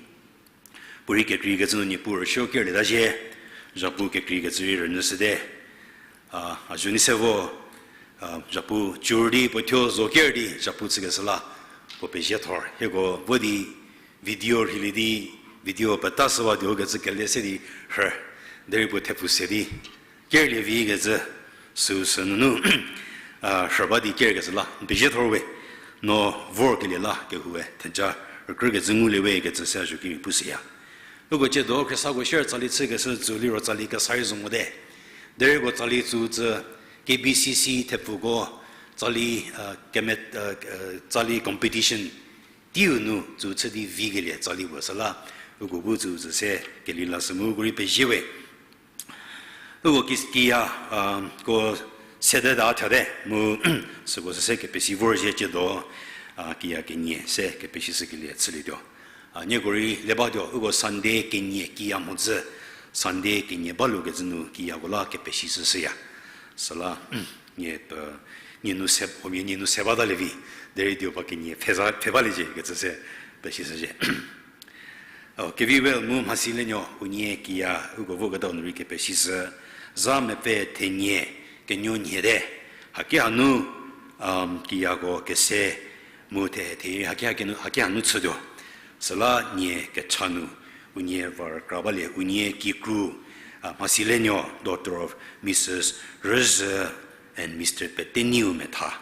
puorei kekreikecü nu Niepuu rüsuo kerlieta zhie, zhapu kekreikecü rei rünyüshüte. A, a zhü nei se vo, a, zhapu cür di puo thuo zo ker di zhapu chükeshü la puo pezie thor. Hieko vo di video rheilie di, video peta shüwa di hokecü kele se di rhü, derei puo thepfu se di kerlie vikecü süu sü nunu, a, rhü ba di kerkecü la n pezie thor we, no vorkelie la kehoue theja rükrükecü ngulie we kecü se a zho ki rei pushüya. Uko tsiedo khriesako sier tsali chükeshü tsü liro tsali kesa rei zo mote. Derei uko tsali tsü tsü K B C C thepfuko tsali, a, keme-, a, a, tsali competition teiu nu tsü chü di vikelie tsali puo süla, uko bu tsü tsü se keli lashü mu uko rei pezie we. Uko ki-, kiya, a, ko sede ta thate mu süko sü se kepesi vorzhie tsiedo, a, kiya kenie se kepesishükelie chülietuo. A, nieko rei le batuo, uko Sunday kenie kiya mhodzü, Sunday kenie balukecü nu kiyako la kepesishüshüya. Süla, nie, e, nie nu se, huomia nie nu se batalie vi, derei dio ba kenie pfhe za, pfhe baliecie kecü se pesishüzhie. O, Keviwell mu Mhasilenuo unie kiya uko voketau nu rei kepesishü, za mepfü thenie kenuo nhie te, haki hanu, um, kiyako kese mu the, the rei haki, haki nu, haki hanu chütuo. Süla nie kecha nu unie var kra balie, unie kikru, a, Mhasilenuo, daughter of Missus Rüzhü and Mister Peteniu Metha.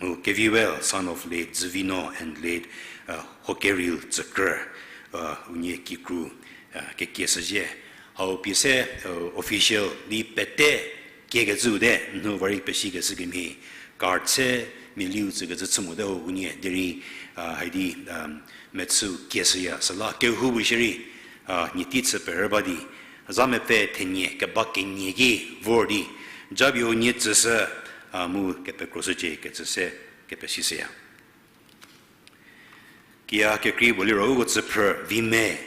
Mu Keviwell, son of late Züvino and late, uh, Hokeril Tsükrü, uh, unie kikru, uh, kekieshüzhie. Hau pie se, uh, official di pete kiekecüu te, nu va rei pesikeshü kemhie, card se mialiu tsükecü chü mote ho unie, derei, uh, haidi, um, mechüu kieshüya, süla kehoupuo shierei, a, nie tei chü perü ba di, za mepfü thenie keba kenie ki vor di, japie unie tsüshü, a, mu kepekroshücie kecü se kepesishüya. Kiya kekrei puo liro uko tsüphrü Vime,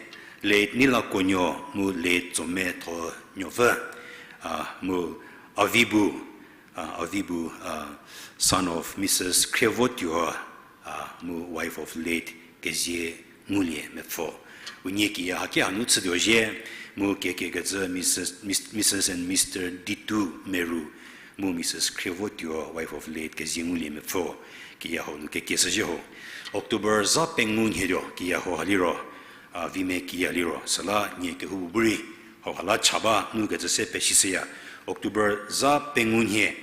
late Nilakonuo mu late Tsomethonuopfü, a, mu Avibu, a, Avibu, a, son of Missus Khrevotuo, a, mu wife of late Kezie Ngulie Mepfo. Unie kiya haki hanu chütuo zhie, mu kiekiekecü Missus, Mis-, Missus and Mister Ditu Meru, mu Missus Khrevotuo, wife of late Kezie Ngulie Mepfo, kiya hau nu kekieshüzhie ho. October za pengou nhie tuo kiya hauha liro, a, Vime kiya liro, süla nie kehoupuo bu rei hauha la cha ba nu kecü se pesishüya. October za pengou nhie,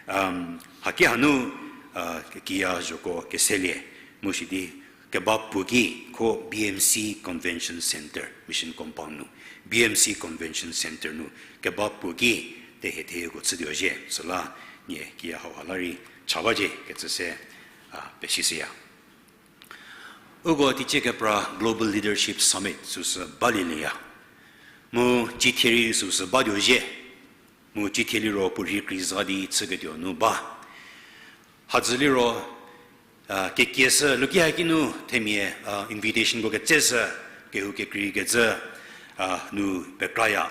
um, haki hanu, a, kiya zhoko keselie, mu sidi keba puo ki ko B M C Convention Centre, Mission Compound nu, B M C Convention Centre nu keba puo ki tehie thehieko chütuo zhie, süla nie kiya hauha la rei cha bacie kecü se, a, pesishüya. Uko teicie kepra Global Leadership Summit süsü balielieya. Mu cithie rei süsü batuo zhie. Mu cithie liro puorhi kreiza di chüketuo nu ba. Hadzü liro, a, kekieshü luki haki nu themia, a, invitationko ketseshü, kehou kekreikecü, a, nu pekraya.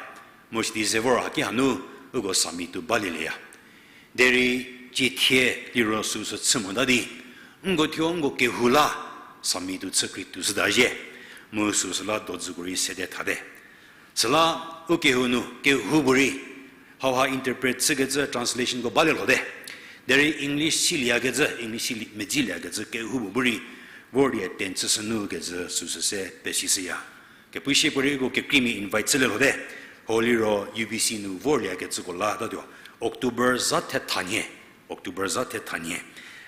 Mu sidi ze vor haki hanu uko summit-u balielieya. Derei cithie liro süsü chü mota di, nko thuo nko kehou la summit-u chü krei tuoshüta zhie, mu süsü la dodzüko rei sede thate. Süla u kehou nu, kehoupuorei, hauha interpret chükecü translationko balie lhote. Derei English silieyakecü, English sili-, medzilieyakecü kehoupuo bu rei vor di attend chüshü nu kecü süsü se pesishüya. Kepu shiepuorei uko kekreimia invite chülie lhote. Ho liro U B C nu vorlieyakecüko la tatuo. October za thethanie, October za thethanie,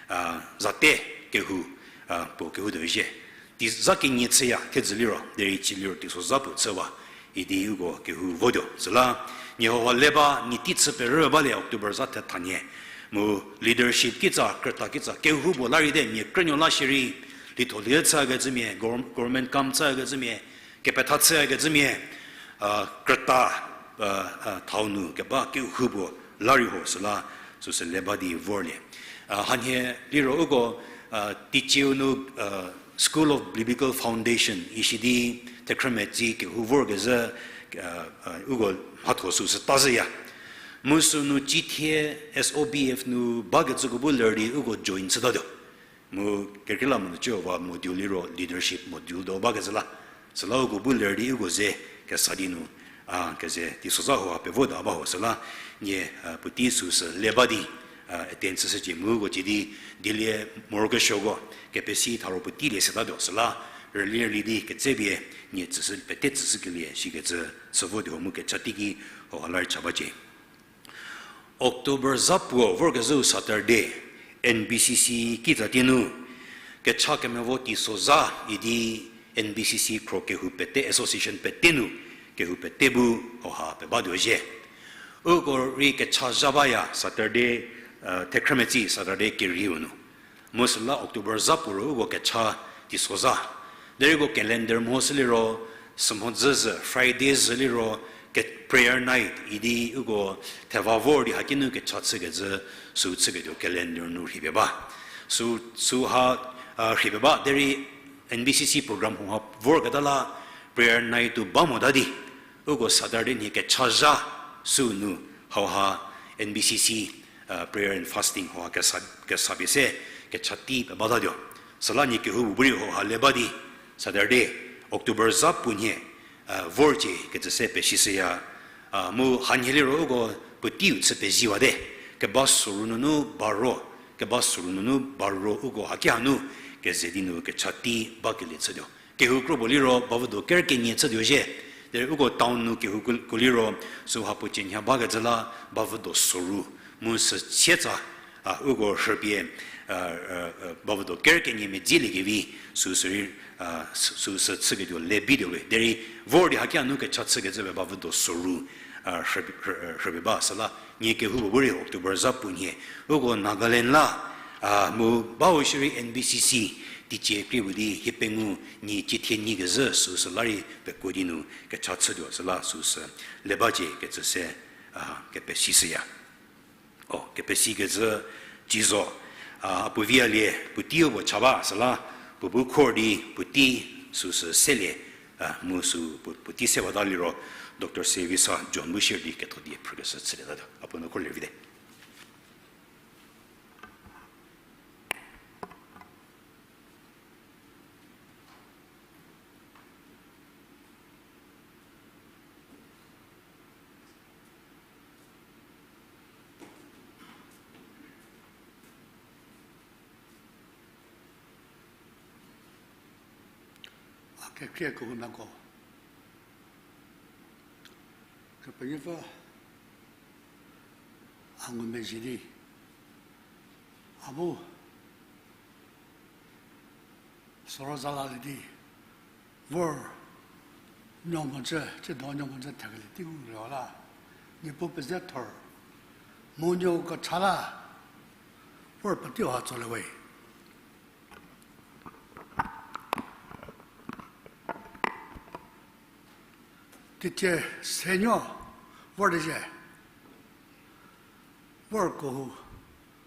a, zate kehou, a, puo kehoutuo zhie. Tei za kenie chüya thedzü liro, derei chü liro teisozha puo chüwa, idi uko kehou votuo. Süla, nie hauha le ba, nie tei chü perü balie October za thethanie. Mu leadership kitsa, krüta kitsa, kehoupuo la rei te, mia krünuo la shierei, litho lie chüyakecümia, gov-, government kam chüyakecümia, kepetha chüyakecümia, a, krüta, a, a, thau nu keba kehoupuo la rei ho süla, süsü le ba di vorlie. A, hanhie liro uko, a, teicieu nu, a, School of Biblical Foundation, isidi thekhrümetsi kehou vorkezhü, a, a, uko mhatho süsü tazhüya. Mu sünu cithie S O B F nu bakecüko bu ler di uko join chütatuo. Mu kekreilamonyü nu cüwa module liro leadership module do bakecü la. Süla uko bu ler di uko ze kesa di nu, a, keze teisozha hauha pevo da ba ho süla, nie, a, puotei süsü le ba di, a, attend chüshücie mu uko cidi, dilie morokesuoko, kepesi tharo puotei lie setatuo süla, rüli rüli di ketsepie, nie tsüshü, pete tsüshükelie shikecü, sü votuo mu kecha teiki, hauha la rei cha bacie. October za puo vorkezhüu Saturday, N B C C kitsatie nu, kecha kemevo teisozha idi N B C C khro kehou pete association pete nu, kehou pete bu hauha pebatuo zhie. Uko rei kecha zha baya Saturday, a, thekhrümetsi Saturday kerieu nu. Mu süla October za puo ro uko kecha teisozha. Derei uko calendar mhoshü liro, sümhodzü zhü, Friday zhü liro, ke-, prayer night idi uko theva vor di haki nu kecha chükecü, sü chüketuo calendar nu rhipie ba. Sü, süha, a, rhipie ba, derei N B C C program hauha vorketa la prayer night-u ba mota di, uko Saturday nhie kecha zha sünu hauha N B C C, a, prayer and fasting hauha kesa, kesa pie se kecha tei pebatatuo. Süla nie kehoupuo bu rei hauha le ba di Saturday, October za puo nhie, a, vorcie kecü se pesishüya, a, mu hanhie liro uko puoteiu chü peziwate, keba soru nunu baro, keba soru nunu baro uko haki hanu keze di nu kecha tei bakelie chütuo. Kehou kro puo liro bavüdo ker kenie chütuo zhie. Derei uko town nu kehou ku-, ku liro süha puo cenhia bakecü la bavüdo soru. Mu sü sietsa, a, uko rhüpie, a, a, a, bavüdo ker kenie medzieliekevi süsü rei, a, sü-, süsü chüketuo le bituo we. Derei vor di haki hanu kecha chükecü pie bavüdo soru, a, rhü-, rhü-, rhüpie ba süla nie kehoupuo bu rei October za puo nhie. Uko Nagaland la, a, mu bau shierei N B C C, teicie krie puo di hie pengou nyi cithie nyi kezhü süsü la rei pekuo di nu kecha chütuo süla süsü le bacie kecü se, a, kepesishüya. O, kepesi kecü cizo, a, a puo vi a lie, puotei-u puo cha ba süla, puo bu khor di puotei süsü selie, a, mu sü puo, puotei se bata liro, Doctor Sevisa John bu shierei ketho die phrükeshü chülietatuo. A puo nu khor lie vite. A kekhrie kehou nako. Kepenuopfü a ngumezhie di, a bu soro zalalie di, vor nuo mhodzü, tsiedo nuo mhodzü thekelie tei ngu liro la, Niepuu pezethor, mu nuo kecha la, vor puotei ha tsolie we. Teicie senuo vor di zhie. Vor kehou,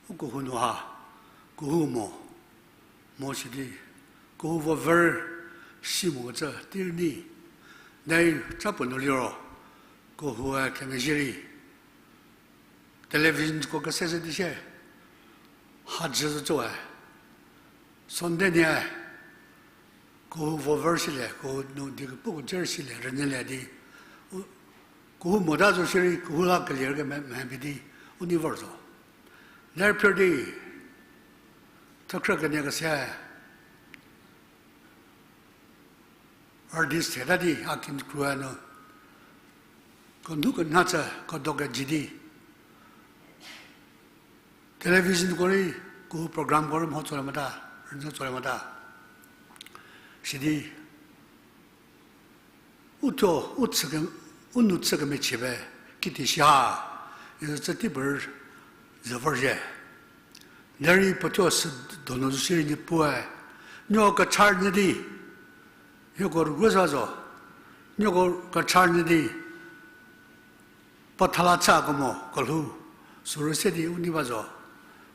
u kehou nu ha, kehou mo, mo sidi, kehou vo vor si mokecü tei rei ni, derei cha puo nu liro, kehoue kemezhie rei, televisionko kese se di sie, hadzü zocüe, Sunday nie, kehou vo vor silie, kehou nu di kepuko cer silie, rünyülie di, Kehou mota zo shierei kehou la kelie rei kemhie mhie pie di u nei vor zo. Ler phir di, thekhrü kenie kese artist theta di a kikru nu, kenhu kenha chü kedo keji di, televisionko rei, kehou programko rei mho tsolie mota, rünyü tsolie mota. Sidi, u thuo, u chü ke, u nu chü kemechie pie, kiti shi ha, isü chü tei puo rei ze vorzhie. Derei puo thuo sü donu zo shierei Niepuue, nieko kecha nyü di, hieko rüguo sa zo, nieko kecha nyü di, puo thala chü kemo kelhou, sürü se di u nei ba zo,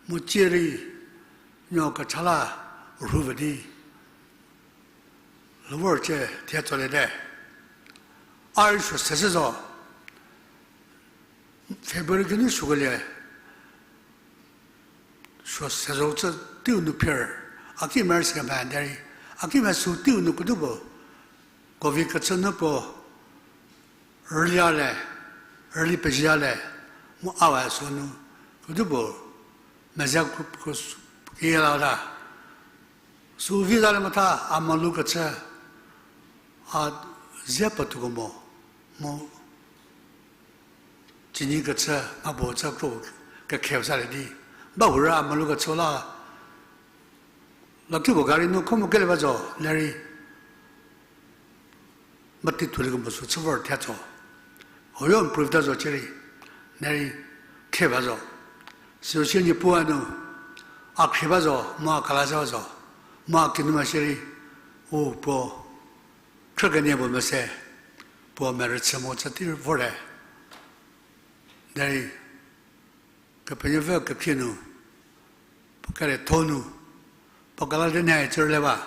mu tsie rei, nieko kecha la rhu vo di, lhou vor chü thie tsoliete. A rei suo se shü zo. February kinu suokelie, suo se zo chü teiu nu phir, a kimia rei sü kemhie derei, a kimia sü teiu nu kedipuo, covid kechü nu puo, rülia le, rüli pezhia le, mu a we sünu, kedipuo, mezhie ku, ku, kiya la ta. Sü vi za le metha a malu kechü, a zie petuoko mo, mu cinyi kechü, mhapuo chü kro kekhe salie di. Ba hurü a malu kechü la, lakipuo gari nu kho mu kelie ba zo, lerei meti thulie kemo sü chü vor thie tso. Hoyo improve ta zo cierei, nerei khe ba zo. Siro sie Niepuue nu, a khrie ba zo, mu a kala se ba zo, mu a kinu ma shierei, u puo, khrü kenie puo mese, puo merüchü mo chü tei vorte. Derei, Kepenuopfü kekhrie nu, puo kerietho nu, puo kala rünyü cü rüle ba.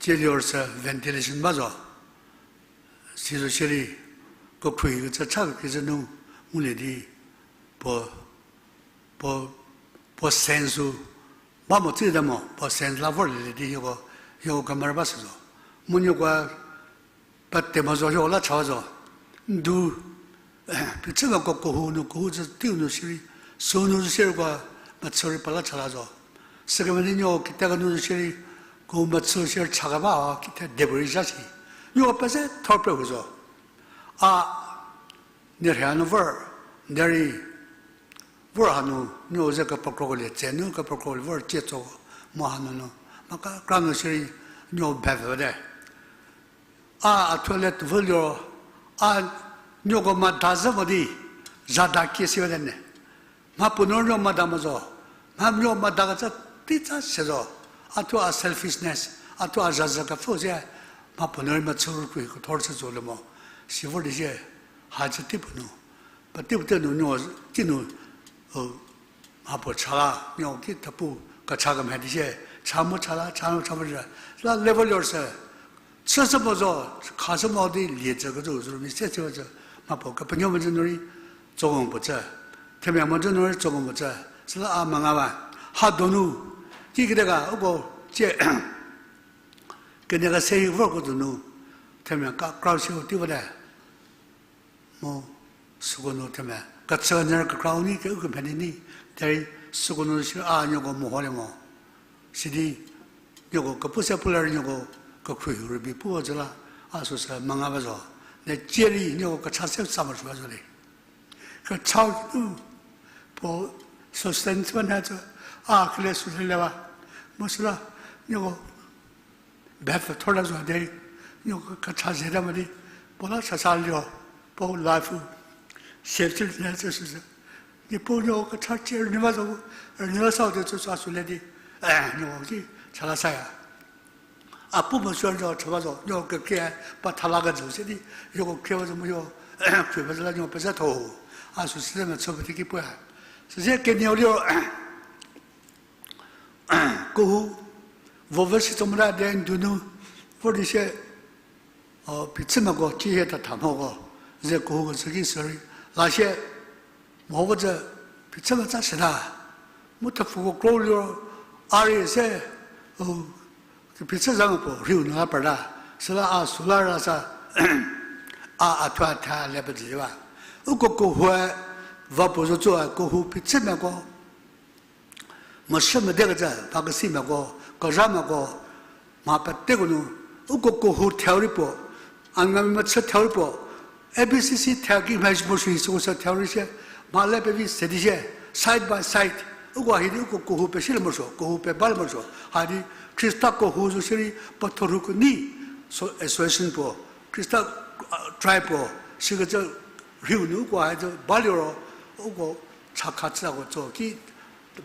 Tsie liro sü ventilation ba zo. Sizo shierei, kekhruohi kecü cha kekreikecü nu, ngulie di, puo, puo, puo sense-u, ba mo tsüta mo, puo sense la vorlielie di hieko, hieko kemerü ba sü zo. Mu nieko, pete mo zo, hieko la cha ba zo. Ndu, phichümako kehou nu, kehou cü teiu nu shierei, sünu zo shierei ko, mechü rei puo la cha la zo. Sükemhie di nieko kitekenu zo shierei, kehou mechü shierei cha keba, kite diepuorei zha shi. Nieko peze thor pie hu zo. A, nie rhie hanu vor, derei, vor hanu, nieko ze kepekrokelie, tsenu kepekrokelie vor tsie tso, mo hanunu, mha kekra nu shierei, nieko bavü te. A, a thuo le tuo liro, a, nieko mada zhü mo di, zhada kie si bate ne. Mhapuo nu nieko mada mo zo, mha nieko mada kecü teitsa se zo, a thuo a selfishness, a thuo a zhazhü kepfü sie, mhapuo nu rei mechü rükhrui kethor chü zo le mo, si vor di sie, ha cü teipuo nu, peteipuo te nu nieko kinu, mhapuo cha la, nieko ki thepu kecha kemhie di sie, cha mu cha la, cha mu cha mu la, la level yourself. Chüshü mo zo, khashü mo di lie cü kecü zo mi se chü cü, mhapuo kepenuo mecü nu rei, tsokemo puo cü, themia mecü nu rei tsokemo puo cü, süla a menga ba, ha donu, kikide ga uko, tsie, kenie kese rei vorko donu, themia kekra siu tei bate. Mu süko nu themia kecü nyü kekrau ni keu kemhie di ni, derei süko nu shierei a nieko meholie mo. Sidi nieko kepu se pu ler nieko kekhruohi rübei pu cü la, a süsü menga ba zo. Ne tsie rei nieko kecha se sa morosuo ba zo le. Kechau nu, puo sustain ba nyü cü, a kele sustain le ba. Mu süla, nieko bapfü thor la zo derei, nieko kecha zeta mo di, puo la sasa liro, puo life-u safety nyü cü süsü. Niepuu nieko kecha tsie rünyü ba zo, rünyü la sau de cü sa sü le di, nieko ki cha la saya. A pu mo sü zo chü ba zo, nieko kekrie, pa thala kejü se di, nieko khrie ba zo mu yo, khrie ba zo la nieko pezatho. A süsü mechü pete ki puoe. Süsie kenieu liro, kehou, vove si tso mota de ndunu, vor di sie, phichümako, tsie hie tatha mhoko, ze kehou kecü ki sürei, la sie, meho vo zü, phichümetsa seta, mu thepfuko kro liro, a rei se, u, phichü za mo puo, rhiu nu la parta, süla a süla ra sa, A, a thuo a tha le pezhü ba. Uko kehoue, va puo zo tsoe, kehou phichümiako, mosü medekecü, mhakesimiako, kezhamiako, mha peteko nu, uko kehou thau rei puo, Angamimia chü thau rei puo, A B C C thau ki mha shi mo shi süko sü thau rei shie, mha le pevi se di shie, side by side, uko hidi uko kehou pesie le morosuo, kehou pe ba le morosuo, hadi Khrista kehou zo shierei, petho rhu kenei, so, association puo, Khrista, tribe puo, sikecü rhiu nu uko hadi ba liro, uko chakha chüko tso ki,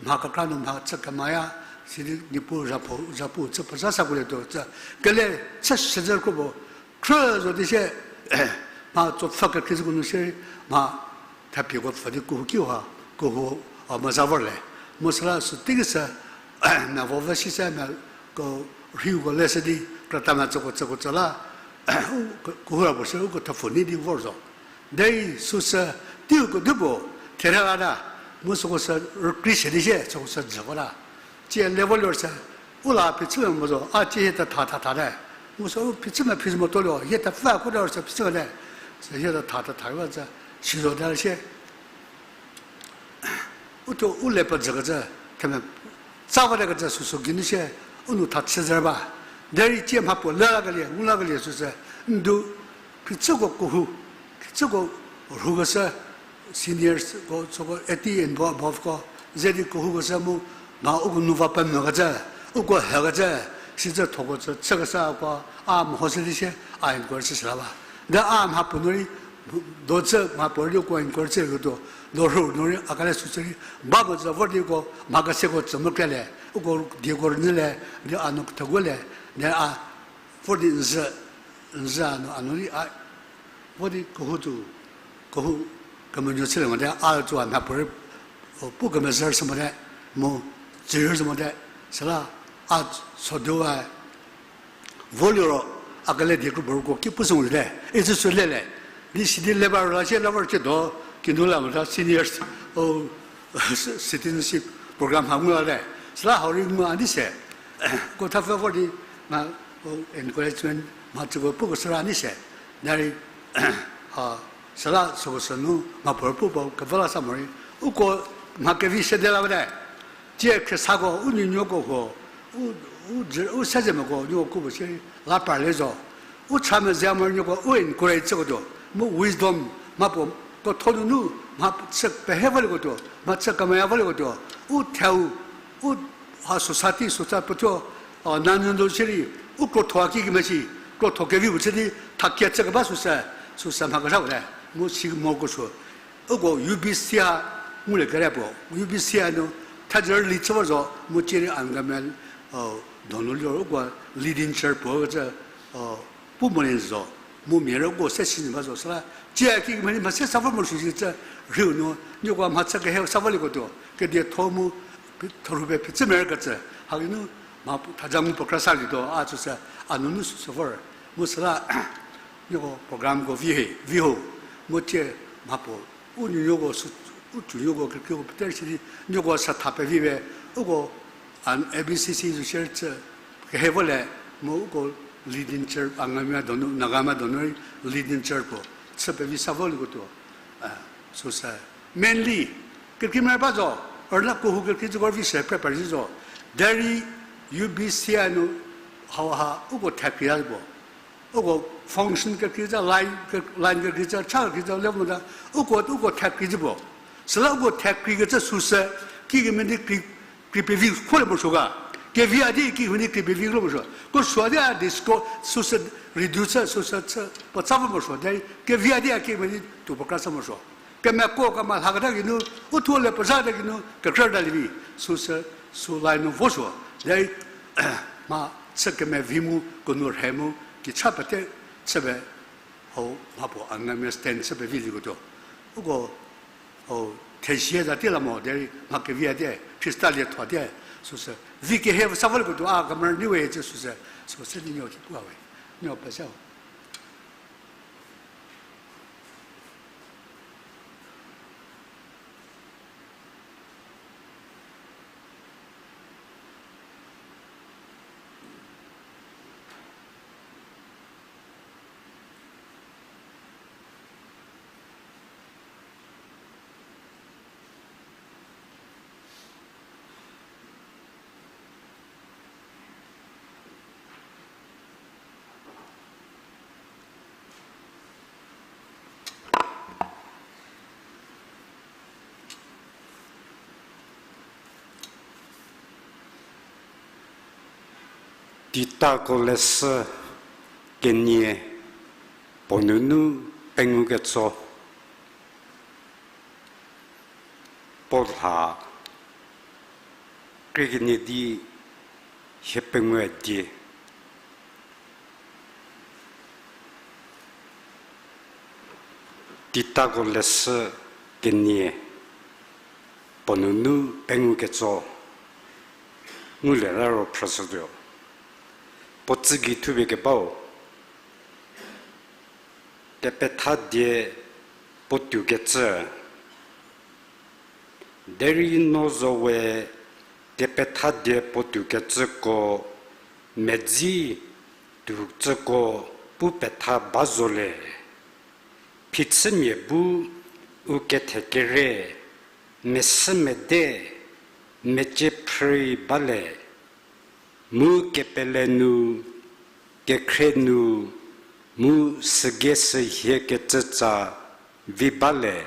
mha kekra nu mha chü kemaya, sidi Niepuu zhapu, zhapu chü pezha sakolietuo cü, kele chü shüzhü kro puo, khrü zo di shie, mha tsopfü kekhrieko nu shierei, mha thapieko pfü di kehou ki ha, kehou, a, meza vorle. Mu süla sü teiki sü, mia vo vü shi se mia ko rhiuko le se di, krütamia tsüko tsüko tsü la, u, kehou ra puo shie uko thepfü nei di vor zo. Derei süsü teiu kedipuo, therelata, mu süko sü rükrie se di shie, süko sü jü vota. Tsie level se, u la phichümia mo zo, a tsie hie tetha tha thate. Mu sü u phichümia phichü motuo lio, hie tepfü ko da sü phichü te. Sü hie tetha tha thate ba zü, si zo te shie. U thuo u le pezhükecü, themia tsa vatekecü süsü geinu shie, u nou tha chüzhü ba. Derei tsie mhapuo le lakelie, ngu lakelie süsü, ndu, phichüko kehou, phichüko rhukeshü, seniors ko, süko eighty and above ko, ze di kehoukeshü mu, mha uko nou va pemvükecü, uko hekecü, sizü thoko chü chükeshü ko, a mehoshü di shie, a encourage chüshü la ba. De a mhapuo nu rei, do chü mhapuo rei uko encourage chüketuo, do rhu nu rei a kale süsü rei, ba mo zü vor di uko mha keseko tsü mu kre le, uko dieko rünyü le, di a nu theguo le, di a vor di n zü, n zü a nu, a nu rei a, vor di kehou tuo, kehou kemenuo chülie mote, a tuo a mhapuorei, o, pu kemezhü sü mote, mu, tsürü sü mote, süla, a soduwa, vo liro, a kele die kro puo rüko ki pu sü mote, icü sü lele, di sidi le ba rüla sie la vor chie do, kinu la mota seniors, o, citizenship program ha ngu la le, süla hau rei ngu a di se, ko thapfü vor di, ma, o, encouragement, mha tsüko puko süra ni se, derei, a, süla süko sünu mhapuorei pu puo kevü la sa morei, uko mha kevi sede la bate, tsie khriesako, u nuonuoko huo, u, u, u sezemiako nuoko ku puo shierei la parlie zo, u cha mezhie moronuoko u encourage chüketuo, mu wisdom, mhapuo, kethonunu, mha chü pehe volieketuo, mha chü kemeya volieketuo, u thau, u, ha society, society puo thuo, a, nanyü do shierei, u krotho a ki kemesi, krotho kevi puo chü di, thakie chü keba süsü, süsü mha kezha puo te, mu si moko sü, uko U B C a, ngulie kere puo, U B C a nu, thajü rüli chü vor zo, mu tsie rei Angamin, a, donu liro uko leading chair puo kecü, a, pu molie zo, mu mia rei uko se si ba zo, süla, tsie ki kemhie di mha se sa vor mo sü shi cü, rhiu nu, nieko mha chü kehe sa volieketuo, kedietho mu, therhu pie phichümia rei kecü, hagei nu, mha thaja ngu puo kra sa lituo, a süsü, a nunu süsü vor, mu süla, nieko programko vi he, vi ho, mu tsie mhapuo, u nuonuoko sü, u tsünuoko kekreiko pete rei si di, nieko sa tha pevi pie, uko, a, A B C C zo shierei chü, kehe volie, mu uko leading chair, Angamimia donu, Nagamia donu rei leading chair puo, chü pevi sa volieketuo, a, süsü, mainly, kekreimia ba zo, rüna kehou kekrei züko vi se prepare zo, derei U B C a nu, hauha, uko thekreia puo. Uko function kekrei zü, line ke-, line kekrei zü, cha kekrei zü, level mota, uko, uko thekreizü puo. Süla uko thekreikecü süsü, kikemhie di krei, krei pevi kholie morosuo ga. Kevi a di kikemhie di krei pevi kholie morosuo. Ko sü a di a disco, süsü reduce, süsü chü, puo tsa vor morosuo. Di kevi a di a kikemhie di tuo puo kra sa morosuo. Kemeko kemalhaketa geinu, u thuo le pezhata geinu, kekrüta lievi, süsü, sü line nu vosuo. Di, mha chü kemevi mu, kenu rhe mu, kicha pete, chüpie, hau mhapuo Angamimia stand chü pevi lieketuo. Uko, o, thezie za tie la mo, derei mha kevi a die, Khrista lietho tie, süsü. Vi kehe sa volieketuo, a, kemera niwe cü süsü, süsü di nuo ki pu a we, nuo pezhau. Titako leshü kenie, puo nunu pengou ketso. Puo lha krie kenie di hie pengou die. Titako leshü kenie, puo nunu pengou ketso. Ngulie la ro phrüshütuo. Puo tsügei thupie kebau. Kepethadie puo tuokecü. Derei no zo we kepethadie puo tuokecüko, medzi tuocüko pu petha ba zo le. Phichümia bu u kethekere, mesü mede, mecie phrü ba le. Mu kepele nu, kekhrie nu, mu sügei sühie kecütsa vi ba le.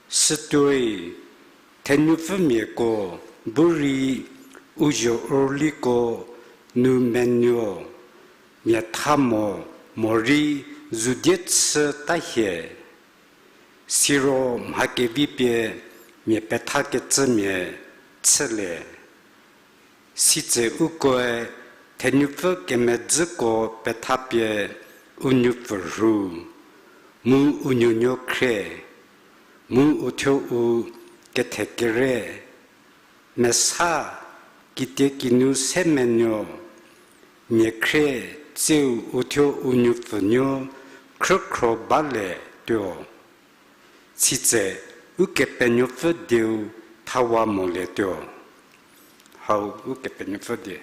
Sütuoi, thenupfümiako bu rei u zho urliko nu menuo, miatha mo, morei zudie chü ta hie. Siro mha kevi pie mia pethakecümia chülie. Sitse ukoe thenupfü kemedzüko petha pie u nuopfü rhu, mu u nuonuo khrie, mu uthuo u kethekere, mesa, kitiekinu se menuo, mia khrie tsiu uthuo u nuopfünuo khrükhro ba le tuo. Sitse Ukepenuopfü dieu thawa molietuo. Hau Ukepenuopfü die.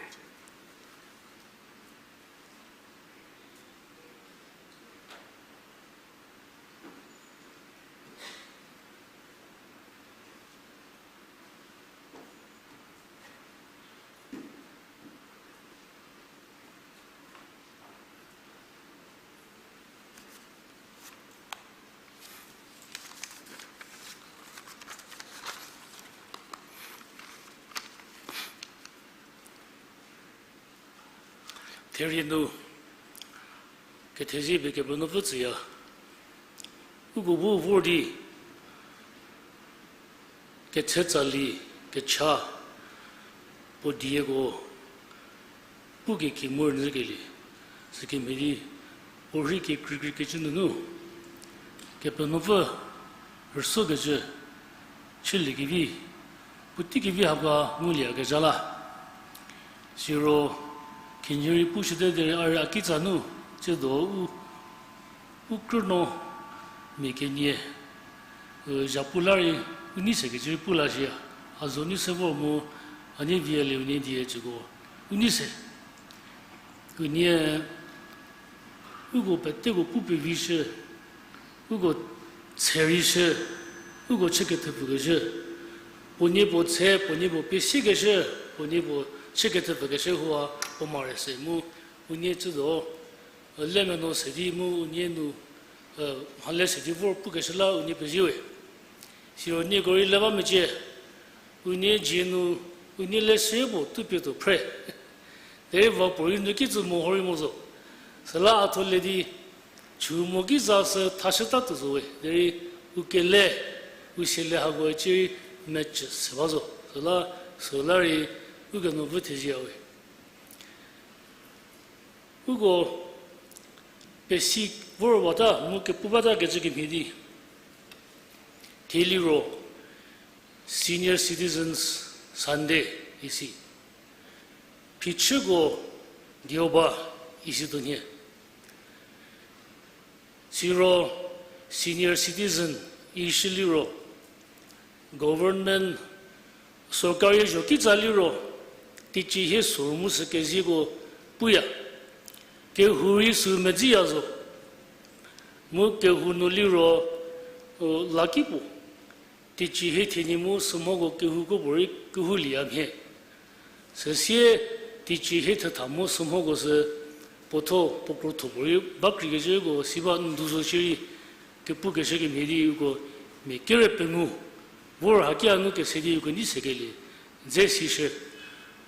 Therie nu, kethezie pie Kepenuopfü tsüya. Uko bu vor di, ketse tsali, kecha, puo dieko, pukekimur nyü kelie, sükemhie di, puo rhei kekreikrei kecü nunu, Kepenuopfü rüsuokecü chüliekevi, puotei kevi hako ngulieyakezha la. Siro, khinhie rei pushüte derei a rei a kitsa nu, tsiedo u, u krünuo mia kenie, zhapu la rei, u nei sekecü rei pu la shie, a zo nei se vor mu, a nei vialie unie die cüko, u nei se. Unie, uko peteko pu pevishü, uko tserishü, uko chü kethepfükeshü, puo nie puo tse, puo nie puo pesiekeshü, puo nie puo chü kethepfükeshü hua puo mare se mu, unie tsüdo, lemeno se di mu unie nu, mhale se di vor pukeshü la unie pezie we. Siro nieko rei le ba mecie, unie dzie nu, unie leshü puo tuo pie tuo phre. Derei va puorei nu kicü mo horei mo zo. Süla a tho le di, chü mo kiza sü thashüta tuo zo we. Derei u kele, u siele hakoe cierei mecü se ba zo. Süla, süla rei, Ukepenuopfü thezie we. Uko pesi vor bata mu kepu bata kecü kemhie di. Thie liro Senior Citizens Sunday isi. Phichüko dioba isi tuo nhie. Siro senior citizen ishü liro, government, sorkari zho kitsa liro, teicie hie sü mu sü kezieko puya. Kehou rei sü medziya zo. Mu kehou nu liro, u, lakipuo. Teicie hie thenie mu sümhoko kehouko puorei kehoulieya mhie. Süsie teicie hie thetha mu sümhoko sü puotho puo krotho puorei ba kreikecüko si ba n du zo shierei kepukeshü kemhie di uko mia kere pengou vor hakia nu kese di uko nei sekelie dze sishü.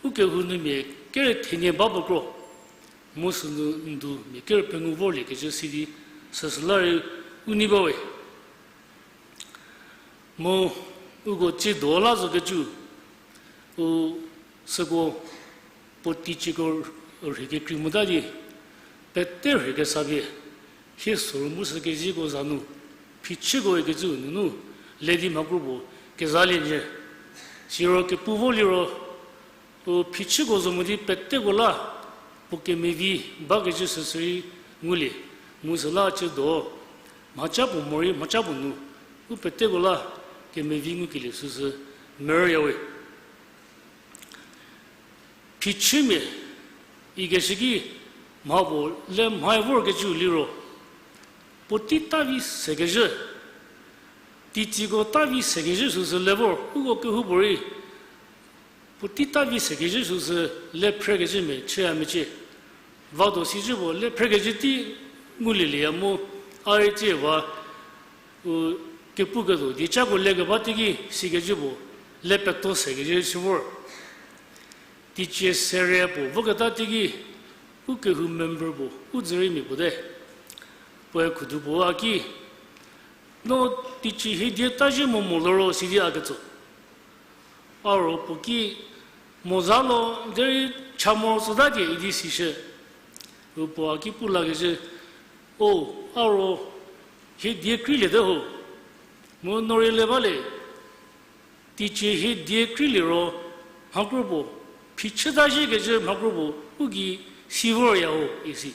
u kehou nu mia kere thenie ba puo kro, mu sünu ndu mia kere pengou vorliekecü sidi, süsü la rei u nei bawe. Mu uko tsiedo la zokecü, u süko puo teicieko rhei kekrei mota di, pete rhei kesa pie, hie sorou mu sü keziko za nu, phichüko ikecü nunu, le di mha kropuo kezalie nyü. Siro kepu vo liro, u phichüko zo mo di peteko la, puo kemevi bakecü süsü rei ngulie, mu süla tsiedo, mhaca puo morei mhaca puo nu, u peteko la kemevi ngukelie süsü merüyawe. Phichümia ikeshü ki mha puo le mhae vorkecü liro, puotei ta vi sekezhü, teicieko ta vi sekezhü süsü le vor, uko kehoupuorei puotei ta vi sekezhü süsü le phrekezhü mia chüya mecie. Vado sizhü puo le phrekezhü tei ngulielieya mu, a rei tsie ba, u kepuketuo dieca puo lekeba teiki sikezhü puo le peto sekezhü chü vor. Teicie sere puo voketa teiki, u kehou member puo u dzüriemia puo te. Puoe khudu puo a ki, no teicie hie die ta zhie mo mo loro sidi a ketso. A ro puo ki, mo za lo, derei cha moro tsota die idi sishü. U puo a ki pu lakezhü, o, a ro hie die kreiliete ho. Mu no rei le bale, teicie hie die kreilie ro, mha kropuo, phichüta zhie kecü mha kropuo u gei si vorya ho isi.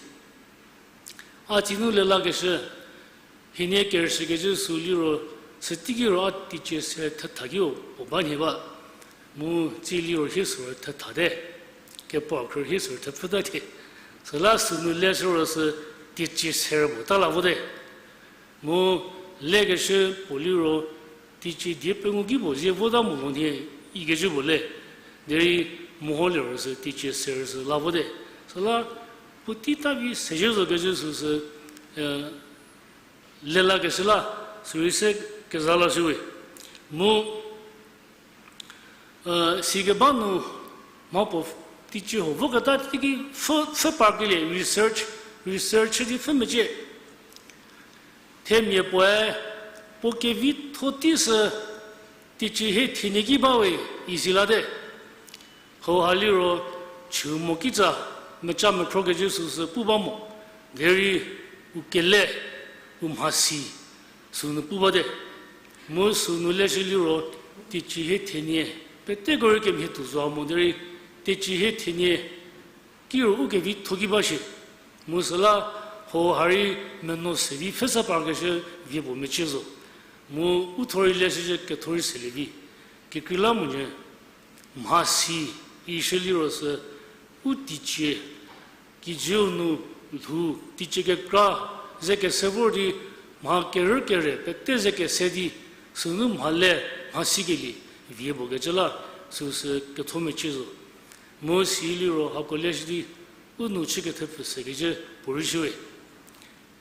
A tsinu le lakeshü, hienie kerüshükecü sü liro, süteiki ro a teicie se thetha ki-o puo ba nhie ba. Mu tsie liro hie süro thethate. Kepuo khrü hie süro thepfüta thie. Süla sünu leshü ro sü teicie se puo ta la vote. Mu lekeshü puo liro, teicie die pengou ki puo zie vota mo lo nhie ikecü puo le. Derei meho liro sü teicie se sü la vote. Süla puotei ta vi sezhü zokecü süsü, e, le lakeshü la, sürei se keza lashüwe. Mu, e, sikeba nu mha puo teicie huo voketa teiki pfhü, pfhü parkelie research, research di pfhü mecie. Themia puoe, puo kevitho tei sü teicie hie thenie ki bawe isi late. Hauha liro chü mo kitsa meca mekhrokecü süsü pu ba mo, derei u kele, u mhasi, sünu pu bate. Mu sünu leshü liro teicie hie thenie, peteko rei kemhie tuo zo mo derei teicie hie thenie kiro u kevitho ki ba shie. Mu süla hauha rei meno se di pfhüsa parkeshü vie puo mecie zo. Mu u thuo rei leshüzhü ketho rei selie vi. Kekreilamonyü mhasi ishü liro sü u teicie kijüu nu lhou teicie kekra ze kese vor di mha kerü kere pete ze kese di sünu mhale mhasikelie vie puo kecü la süsü ketho mecie zo. Mu si liro hako leshü di u nu chü kethepfü sekecü puo rei shüwe.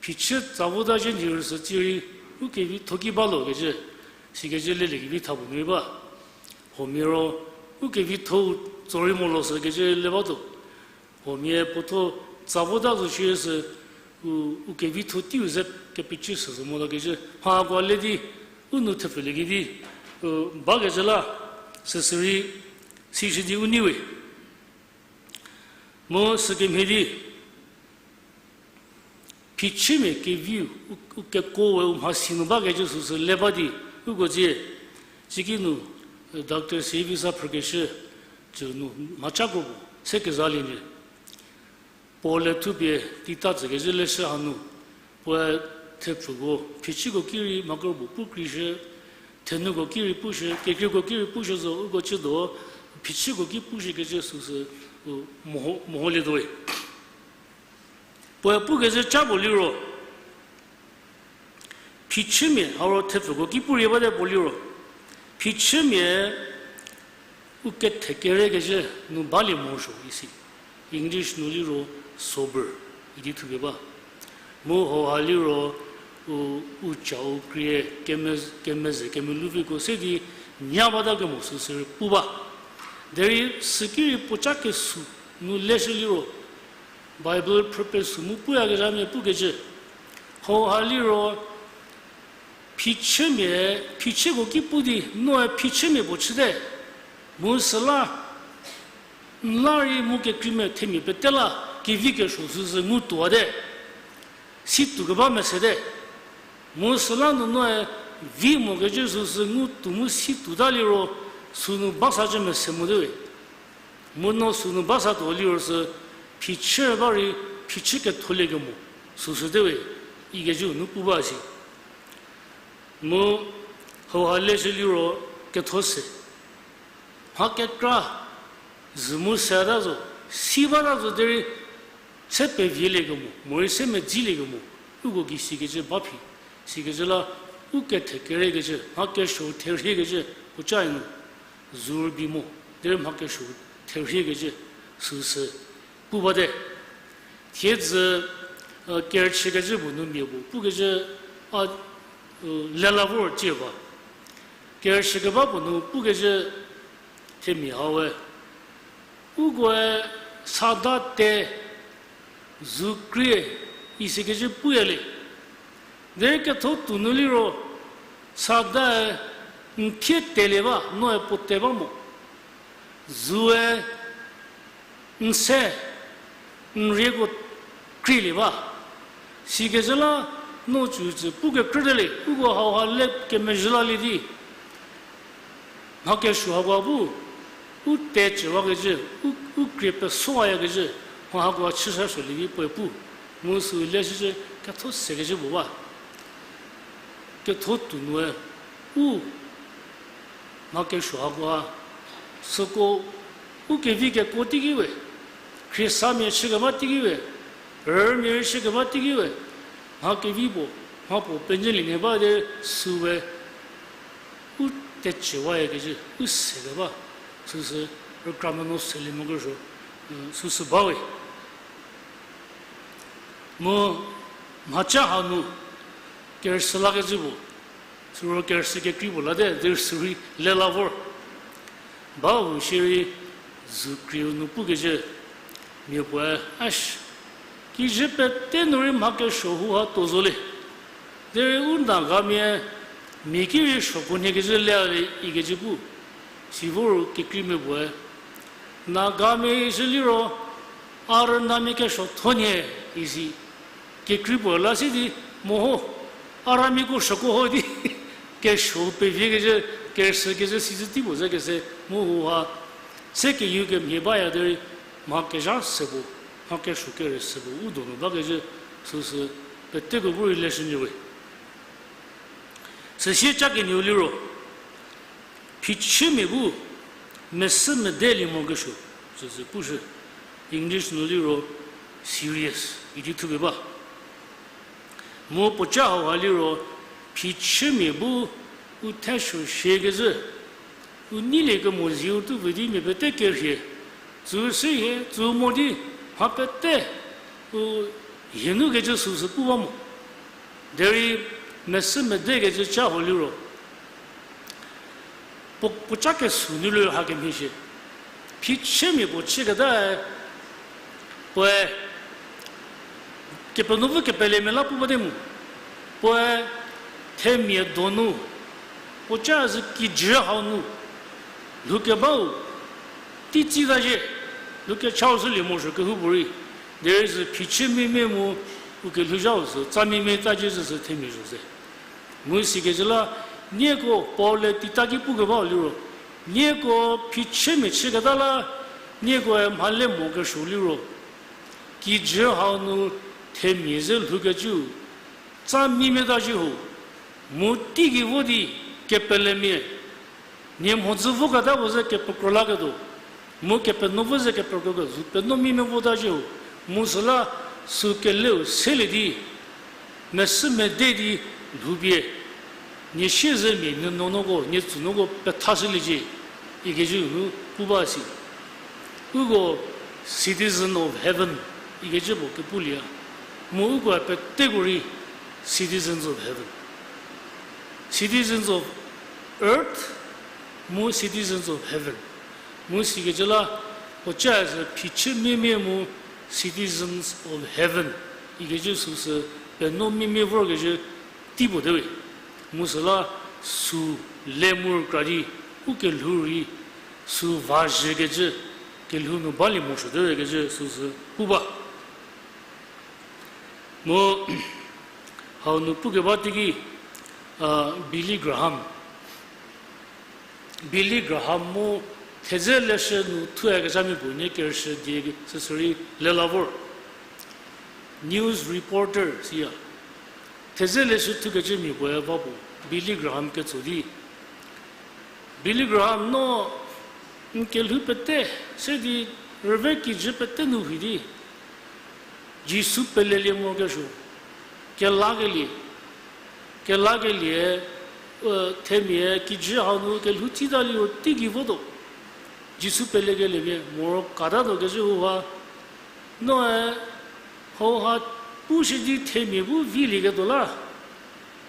Phichü tsa vota zhie nirü sü tsierei u kevitho ki ba lo kecü, sikecü lelie kevi tha puo nu rei ba. Huomia ro u kevitho-u tso rei mo lo sü kecü le batuo. Huomia puotho tsa vota zo shie sü u, u kevitho teiu ze kepecü sü zo mo lo kecü. Mha hako le di u nu thepfülie ki di, u, bakecü la süsü rei sishü di u neiwe. Mu sükemhie di, phichümia keviu, u, u kekuoe u mhasi nu bakecü süsü le ba di, uko dzie, tsiki nu, Doctor Sevisa phrükeshü, cü nu mhacako bu se kezalie nyü. Paul-e thupie tita tsükecü leshü hanu, puoe thepfüko phichüko ki rei mhakro bu pu kreishü, thenuko ki rei pushü, kekreiko ki rei pushü zo uko chüdo, phichüko ki pushükecü süsü, u, meho, meholietuowe. Puoe pukecü ca puo liro, phichümia, hau ro thepfüko ki purie bate puo liro, phichümia u kethekerekecü nu balie morosuo isi. English nu liro sober idi thupie ba. Mu hauha liro u, u ca u krie keme-, kemeze kemeluviko se di nya bata kemo süsü rei pu ba. Derei süki rei puoca kesu nu leshü liro, Bible phrü pesü mu puyakezhamia pukecü, hauha liro, phichümia, phichüko ki pu di noe phichümia puo chüte, mu süla, n la rei mu kekreimia themia pete la, kevi kesuo süsü ngu tuote, si tuo keba mesete. Mu süla nuonoe vi mokecü süsü ngu tuo mu si tuota liro, sünu ba sa cü mese mote we. Mu no sünu ba sa tuo liro sü phichü ba rei phichü ketholie kemo süsüte we, ikecü nu pu ba si. Mu hauha leshü liro ketho se. Mha kekra, zü mu seta zo, si bata zo derei, se pevielie kemo, morei se medzilie kemo, uko gei sikecü ba phi, sikecü la, u kethe kerekecü, mha kesuo therhiekecü, puoca nu, zü rübei mo, derei mha kesuo therhiekecü, süsü, pu bate. Thiedzü, kerüchükecü puo nu mia puo pukecü, a, lela vor cie ba. Kerüchükeba puo nu pukecü themia hawe. Ukoe sada te zü krie isikecü puya le. Derei ketho tuo nu liro, sadae n thie telie ba, noe puo te ba mo. Züe n se, n rieko krielie ba. Sikecü la, no cücü pukekrüte le, uko hauha le kemezhü lalie di. Mha kesuo hakoa bu, u te cüwakecü, u, u krie pesowayakecü, mha hakoa chüsa suolie di puoe pu, mu sü leshücü ketho sekecü puo ba. Ketho tuo nue, u, mha kesuo hakoa, süko, u kevi kekuo teiki we, khriesamia chükeba teiki we, rümia rei chükeba teiki we, mha kevi puo, mha puo penyülie nhie ba de süwe, u tecüwayakecü, u sekeba, süsü, rükra meno selie mokesuo, süsü bawe. Mu mhaca hanu kerüsü lakecü puo, süro kerüsü kekrei puo late, derei sürei lela vor. Bau shierei zü krieu nu pukecü, mia puoe, ash, kijü pete nu rei mha kesuo hauha tuo zo le. Derei u Nagamia, mia ki rei suoko nhie kezhü le a le ikecü pu, si voru kekreimia puoe, Nagamia ishü liro, a rünamia kesuo tho nhie, isi. Kekrei puo la si di, moho, a rünamiako suoko ho di, kesuo peviekecü, kerüsükecü sizü tei puo ze kese, mu hauha, se keyie kemhie baya derei, mha kezha se puo, mha kesuo kerüsü puo, u donu bakecü, süsü, peteko bu rei leshü nyü we. Süsie ca kenieu liro, phichümia bu mesü medelie mokesuo, süsü pushü, English nu liro serious idi thupie ba. Mu puoca hauha liro, phichümia bu u thesuo shiekezhü, u neiliekemo zieu tuo pfü di mia pete kerhie, tsü se hie, tsü mo di, mha pete, u hie nukecü süsü pu ba mo. Derei mesü medekecü ca ho liro, puo, puoca kesu nu liro hakemhie shie. Phichümia puo chüketae, puoe, Kepenuopfü kepelemia la pu bate mu, puoe themia donu, puoca zü kijü hau nu, lhoukebau, teitsita zhie, lhoukechau zhülie morosuo kehoupuorei, derei zü phichü mimie mu, u kelhouzhau sü, tsa mimie ta zhie zhü sü themia zho ze. Mu sikecü la, nieko Paul-e Tita ki pukebau liro, nieko phichümia chüketa la, niekoe mhale mokesuo liro, kijü hau nu themia ze lhoukecüu, tsa mimie ta zhie ho, mu teigei vo di kepelemia, nie mhodzü voketa puo ze kepekro laketuo, mu Kepenuopfü ze kepekro kezhü penuo mimie vota zhie ho, mu süla sü keleu selie di, mesü mede di lhoupie, nie siezemia nie nuonuoko, nie tsünuoko pethashüliecie, ikecü nu pu ba si. Uko citizen of heaven ikecü puo kepulieya. Mu uko peteko rei citizens of heaven. Citizens of earth, mu citizens of heaven. Mu sikecü la, puoca sü phichü miemie mu citizens of heaven ikecü süsü penuo miemie vorkezhü tei puo te we. Mu süla sü le mu rükra di, u kelhou rei sü va zhükecü, kelhou nu balie morosuote we kecü süsü pu ba. Mu hau nu pukeba teiki, a, Billy Graham. Billy Graham mu thedze leshü nu thuyakezhamia puo nie kerüshü die süsü rei lela vor. News reporter siya. Thedze leshü thukecümia puoe va puo Billy Graham ketso di, Billy Graham no n kelhou pete se di rüve kijü pete nu hi di Jisu pelelie morokesuo, kelakelie, kelakelie, e, themia kijü hau nu kelhou tsitalie teigei votuo. Jisu pelekeliemia moro katatuo kecü hauha, noe hauha pu shi di themia bu vilieketuo la,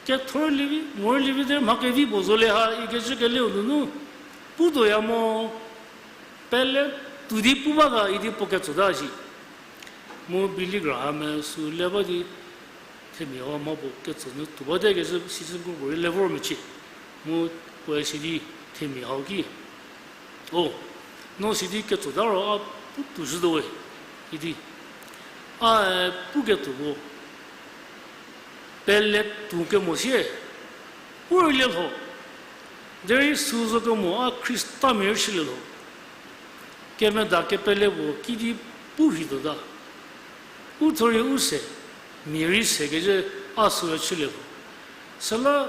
kethorlie vi, morlie vi derei mha kevi puo zo le ha ikecü keleu nunu putuoya mo, pele tuo di pu ba ga idi puo ketsota shi. Mu Billy Graham-e sü le ba di themia hau mha puo ketso nu tuo bate kecü sisü ko puorei le vor mecie. Mu puoe sidi themia hau ki, o, no sidi ketsota ro a pu tuo zhütuo we idi. A, e, puketuo ko pele tuo kemo sie u rülie lho. Derei sü zo kemo a Khristamia rei chülie lho. Kemeda kepele puo kidi pu rhituota. U thuo rei u se, mia rei se kecü a süe chülie lho. Süla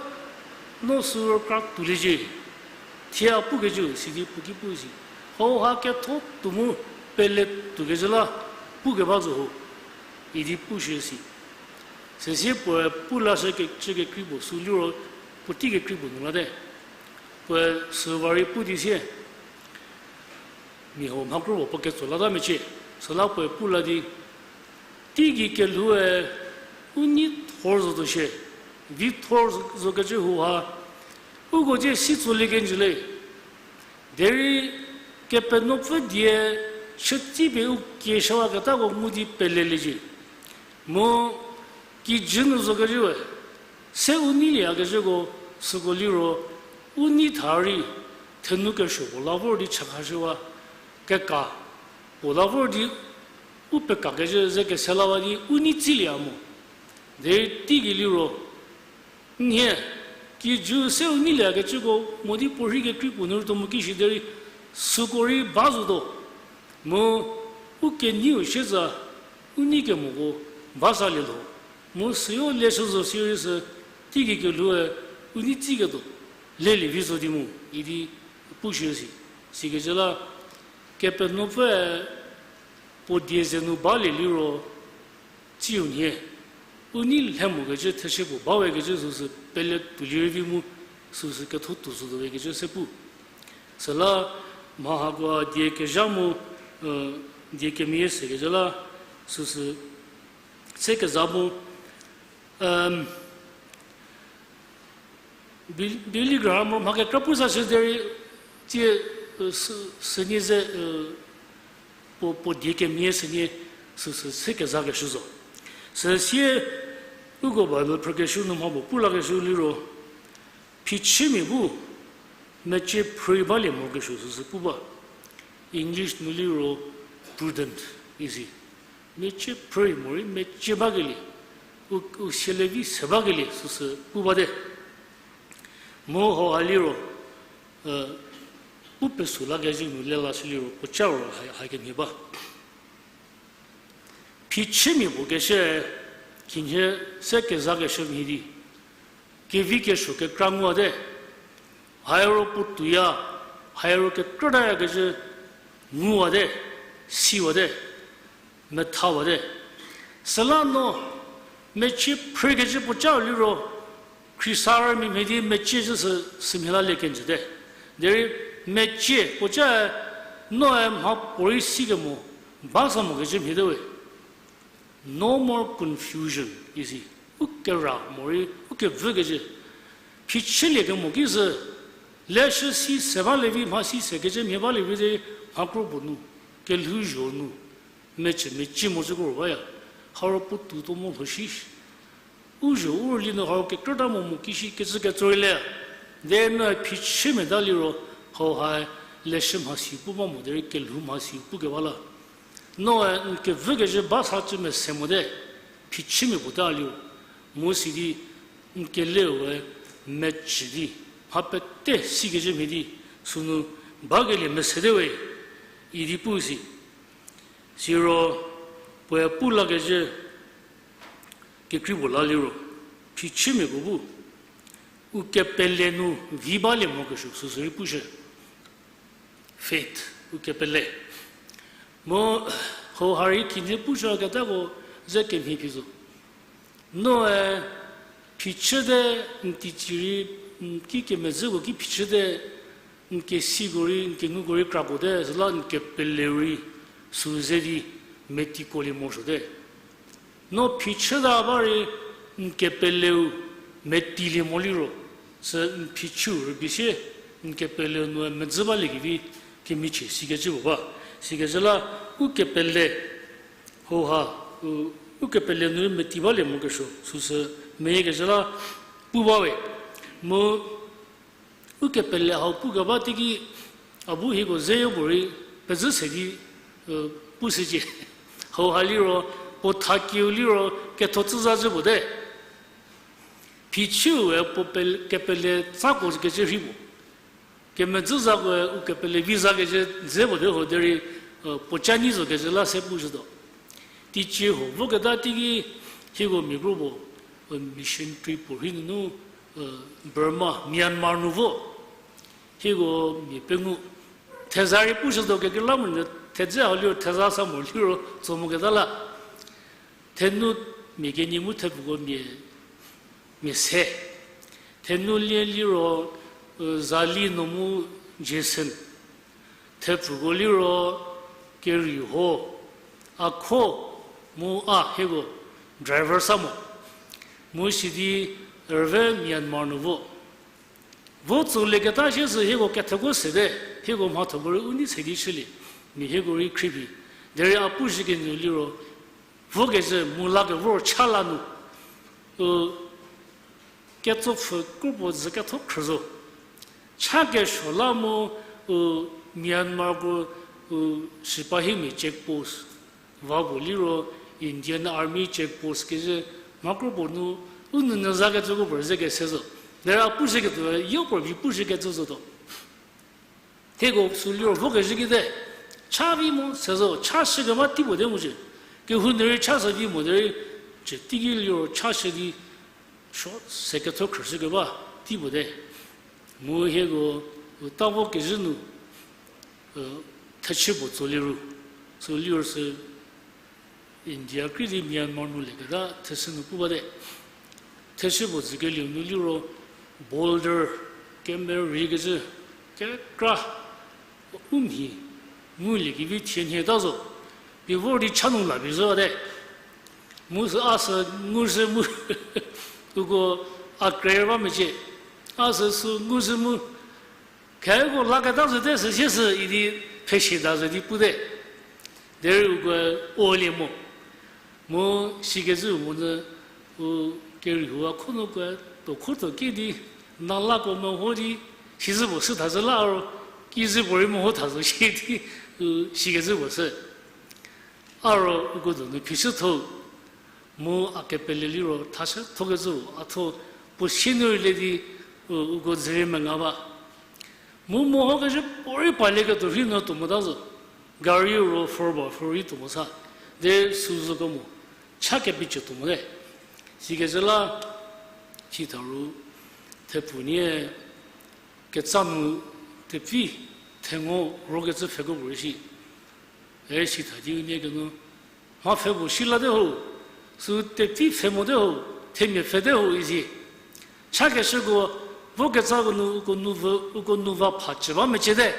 no sü rükra tuoliecie. Thie a pukecü sidi puo ki pu si. Hauha ketho tuo mu pele tuo kecü la pukeba zo ho idi pushü si. Süsie puoe pu lashü kecü kekrei puo sü liro puotei kekrei puo nu late. Puoe süva rei pu di sie, mia hau mha kro puo puo ketso lata mecie. Süla puoe pu la di, teigei kelhoue u nei thor zotuo shie, vi thor zo, zokecü hauha uko dzie si tsolie kenjü le. Derei Kepenuopfü die chütsipie u kieshüwaketako ngu di peleliecie. Mu kijü nu zokecüe se u neilieyakecüko süko liro u nei tha rei thenu kesuo puo la vor di chakhashüwa, keka puo la vor di u pekakecü ze kese lawa di u nei tsilieya mo. Derei teigei liro nhie kijü se u neilieyakecüko mo di puorhi kekrei puo nu rütuo mo ki shi derei süko rei ba zotuo. Mu u keneiu sieza u nei kemoko ba salie lho. Mu süyo leshü zo sirei sü teigei kelhoue u nei tsiketuo lelie vi zo di mu idi pushü si. Sikecü la Kepenuopfüe puo die ze nu balie liro tsiu nhie u nei lhe mokecü theshü puo bawekecü süsü pele tuolie rei vi mu süsü ketho tuo zotuo wekecü se pu. Süla mha hakoa die kezha mu, e, die kemeyie sekecü la süsü se keza mu, em, Bill-, Billy Graham ro mha kekra pu sashü derei tsie, e, sü-, sünie ze, e, puo, puo die kemeyie sünie süsü se kezakeshü zo. Süsie uko Bible phrükeshü nu mha puo pu lakeshü liro, phichümia bu mecie phrü balie morokesuo süsü pu ba. English nu liro prudent, isi. Mecie phrü morei mecie bakelie, u, u sielevi se bakelie süsü pu bate. Mu hau ha liro, e, u pesu lakezhü nu le lashü liro puoca ro ha, hakemhie ba. Phichümia puo keshü, khinhie se kezakeshü mhie di kevi kesuo kekra nguwate, hairo puotuoya, hairo kekrütayakecü nguwate, siwate, methawate. Süla no mecie phrükecü puoca liro, Khrisarümia mhie di mecie zhü sü sümhie la le kenjüte. Derei mecie puocae noe mha puorei sikemo ba sa mokecü mhiete we. No more confusion, isi. U kera morei u kevükecü. Phichülie kemo ki sü Leshü si se balie vi, mha si sekecü mhie balie vi di, mha kro puo nu, kelhou zho nu, mecü meci mo züko ro baya, haro puotou to mo lho shi. U zho u rüli nu hau kekrüta mo mo kishi kecü ketso rei le. De no phichümia ta liro, hau ha leshü mhasi pu ba mo derei kelhou mhasi pukeba la. Noe n kevükezhü ba sa cü mese mote, phichümia puo ta liro. Mu sidi n keleu we mecü di, mha pete sikezhü mhie di, sünu bakelie mesete we, idi pu si. Siro puoe pu lakezhü kekrei puo la liro, phichümiako bu u kepele nu vi balie morokesuo süsü rei pushü. Faith, u kepele. Mu hau ha rei kinyi pushü ketako ze kemhie phi zo. Noe phichüte, n teicie rei, n ki kemedzüko ki phichüte, n kesiko rei, n kenguko rei krakote, süla n kepeleu rei, sü ze di, metikuolie morosuote. No phichüta ba rei, n kepeleu metilie mo liro, sü n phichüu rübei sie, n kepeleu nu medzü baliekevi kemichie sikecü puo ba. Sikecü la, u kepele, hau ha, u, u kepele nu meti balie morokesuo süsü meyiekezhü la pu bawe. Mu u kepele hau pukeba teiki, a bu hieko zeyo puorei pezhü se di, pushücie. Hau ha liro, puo thakieu liro ketho tsüza zhü puo te. Phichüue puo pel-, kepele tsako kecü rhi puo. Kemedzü zakoe u kepele vi zakezhü dze puo te ho derei, puo ca nyi zo kezhü la se pushütuo. Teicie ho voketa teiki hieko mia kro puo, mission trip puo rhi nunu, Burma, Myanmar nu vo. Hieko mia pengou. Theza rei pushütuo kekreilamonyü thedze hau liro theza sa mo liro tso moketa la. Thenu mia kenie mu thepfuko mia, mia se. Thenu lie liro, Zali no mu Jason. Thepfuko liro Keriho, Akho, mu a hieko driver sa mo. Mu sidi rüve Myanmar nu vo. Vo tsolieketa sie sü hieko ketheko sete, hieko mhathoko rei u nei se di chülie, mia hieko rei khriephi. Derei a pushü kenu liro, vokezhü mu lakevor cha la nu, u, ketsopfü kropuo zü ketho khrü zo. Cha kesuo la mu, u, Myanmarko, u, sipahimia check post va puo liro, Indian Army check post kezhü mha kropuo nu, u nounyü zakecüko puo ze kese zo. Derei a pushüketuo, yo puo vi pushükecü zotuo. Hieko sü liro vokezhü kite, cha vi mo se zo, cha shükeba tei puo te mo cie. Kehou nu rei cha sü vi mo derei, cie teiki liro cha shü di, suo se ketho khrüshükeba tei puo te. Mu hieko, u ta vokezhü nu, thechü puo tsolie ru. Sü liro sü India krei di Myanmar nu leketa thechü nu pu bate. Thechü puo dzükelieu nu liro boulder, kemerei kezhü, kekra, u mhi, nguliekevi thie nhie ta zo. Pie vor di cha nu la pie zhü bate. Mu sü a sü ngu zhü mu, uko a kre ba mecie. A sü sü ngu zhü mu, kheko laketa zhü te sü sie sü idi phe sie ta zo di pute. Derei uko olie mo. Mu sikezhü monyü, u kerihuo a kho nu ko tokho to ki di, nalako meho di, sizhü puo sü thazhü la ro, kizhü puorei meho tha zo shi di, u sikezhü puo sü. A ro uko donu phichütho, mu a kepele liro thashüthokecü a tho, puo sie nu rei le di, u, uko dzürei menga ba. Mu mehokezhü puorei palieketuo rhi nu tuo mota zo. Gari ro four by four rei tuo mo sa. De sü zoko mo. Cha kepichü tuo mote. Sikezhü la, sitha ru, thepfu nie, ketsa nu, tepfi, thengo, rokecü pfheko puorei shi. E sitha di unie kenu, mha pfhe puo shi late ho, sü tepfi pfhe mote ho, themia pfhete ho izi. Chakeshüko, voketsako nu uko nu va, uko nu va pha chü ba mecie te.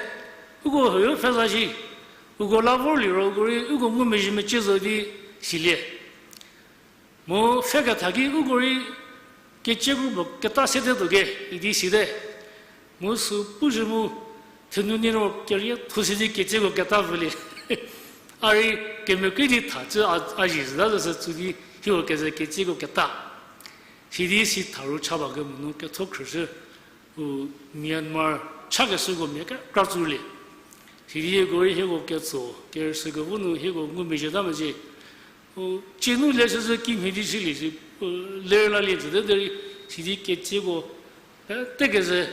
Uko hoyo pfhe za shi. Uko la vor liro uko rei uko ngumezhie mecie zo di silie. Mu pfhe ketha ki uko rei kecie kro puo keta sete tuo ke idi site. Mu sü pu zhü mu, thenou nie ro kerietho si di ketseko keta vülie. A rei kemekrie di tha cü a, a zhie züta zü sü tsü di hieko keze ketseko keta. Sidi si tha ru cha ba kemo nu ketho khrüshü, u Myanmar chakeshüko mia kekra tsulie. Sidi hieko rei hieko ketso kerüshükevo nu hieko ngumezhie ta mecie. U, cie nu leshü sü kimhie di silie si, u, ler lalie tsüte derei, sidi ketseko, e, tekezü,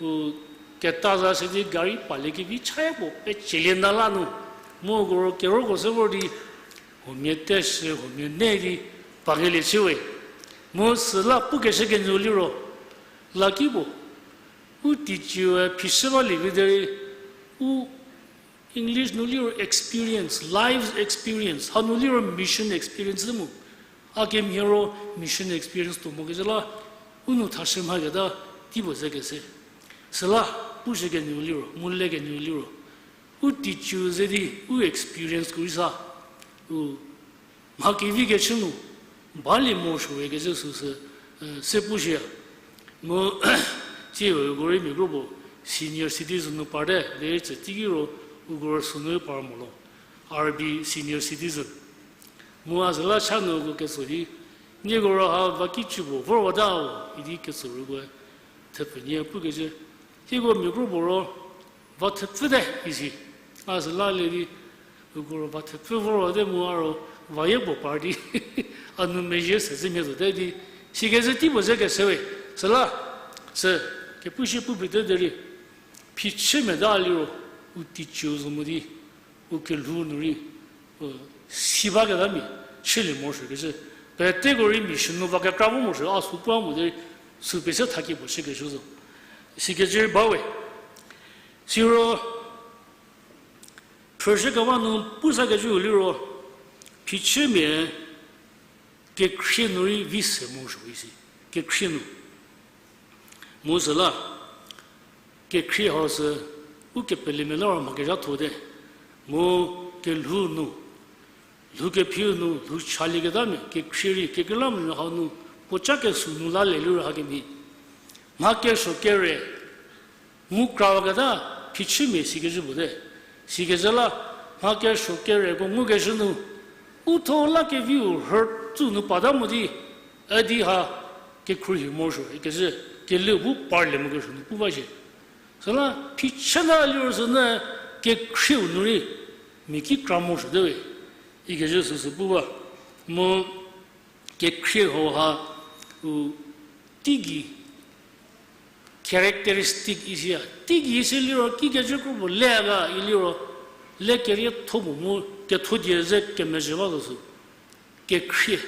u, keta za sidi gari palie kevi chaya puo pecielie nala nu, mu uko ro keroko se vor di, huomia teshü, huomia ne di, pakelie chüwe. Mu süla pukeshü kenyü liro, laki puo, u teiciue phichü balie vi derei, u English nu liro experience, life experience, hanu liro mission experience mu. A kemhie ro mission experience tuo mokecü la, u nou thashü mhaketa tei puo ze kese. Süla, pushü kenyü liro, mu le kenyü liro, u teiciu ze di, u experience ko rei sa, u mha kevi kechü nu, balie morosuowe kecü süsü, e, se pushüya. Mu, tsie uko rei mia kro puo senior citizen nu parte, derei tsü teiki ro, uko ro sünu par mo lo. R B senior citizen. Mu a süla cha nu uko ketso di, nieko ro ha va ki cü puo vorwatau, idi ketso rukoe, thepfü nie pukecü. Hieko mia kro puo ro, va thepfüte, isi. A süla le di, uko ro va thepfü vorwate mu a ro, va ye puo par di, a nu mezhie se zhü mhie zote di, sikecü tei puo ze kesewe, süla, sü, kepu shie pu pete derei, phichümia ta liro, u teiciu zo mo di, u kelhou nu rei, u, si baketamia, chülie morosuo kecü. Peteko rei mission nu va kekra vo morosuo, a sü pua mo derei, sü pese thakie puo shükeshü zo. Sikecü rei bawe. Siro, phrüshü keba nu pu sakecüu liro, phichümia kekhrie nu rei vi se morosuo isi. Kekhrie nu. Mu süla, kekhrie hau sü, u kepelemia la ro mha kezhathote. Mu kelhou nu, lhou kephiu nu, lhou chalieketamia, kekhrie rei, kekreilamonyü hau nu, puoca kesü nu la le liro hakemhie. Mha kesuo kere, ngu krawaketa phichümia sikecü puo te. Sikecü la, mha kesuo kereko ngukeshü nu, u tho la keviu rhü tsü nu pata mo di, a di ha kekhruohi morosuo ikecü, keleu bu parlie mokeshü nu pu ba shie. Süla phichü la liro sünu kekhrieu nu rei, mia ki kra morosuote we, ikecü süsü pu ba. Mu kekhrie hau ha, u, teigei characteristic isi ya. Teigei isi liro kikecü kro puo le ga i liro, le kerietho puo mu ketho die ze kemezhie ba zo sü. Kekhrie.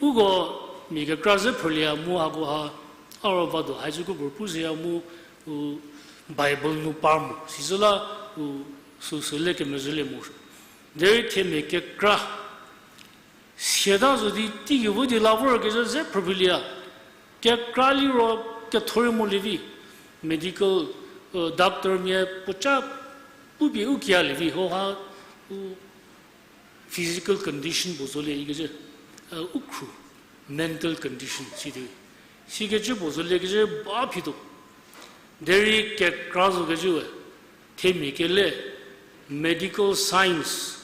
Uko mia kekra ze phrülieya mu hako ha, a ro va do haicü kro puo pu seya mu, u, Bible nu par mo. Sisü la, u, süsü le kemezhielie morosuo. Derei themia kekra siata zo di teigei vo di la vorkezhü ze phrüphrülieya. Kekra liro ketho rei molie vi. Medical, doctormia puoca pupie u kialie vi ho ha, u physical condition puo zolie ikecü, u khru, mental condition sidi. Sikecü puo zoliekecü ba phituo. Derei kekra zokecüe, themia kele, medical science,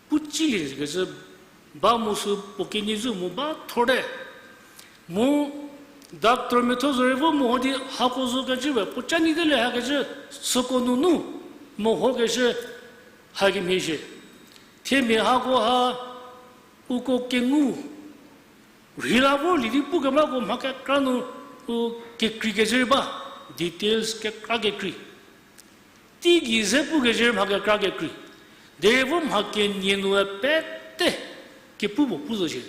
pu cilie kecü ba mu sü puo kenie zü mu ba thorte. Mu doctormiatho zorei vo meho di hako zokecüe puoca nyi te le hakecü süko nunu mehokeshü hakemhie shie. Themia hako ha uko kengu rhei la vorlie di pukebako mha kekra nu u kekreikecü rei ba, details kekra kekrei. Teigei ze pukecü rei mha kekra kekrei. Derei vo mha kenie nue pete kepu puo pu zo shie.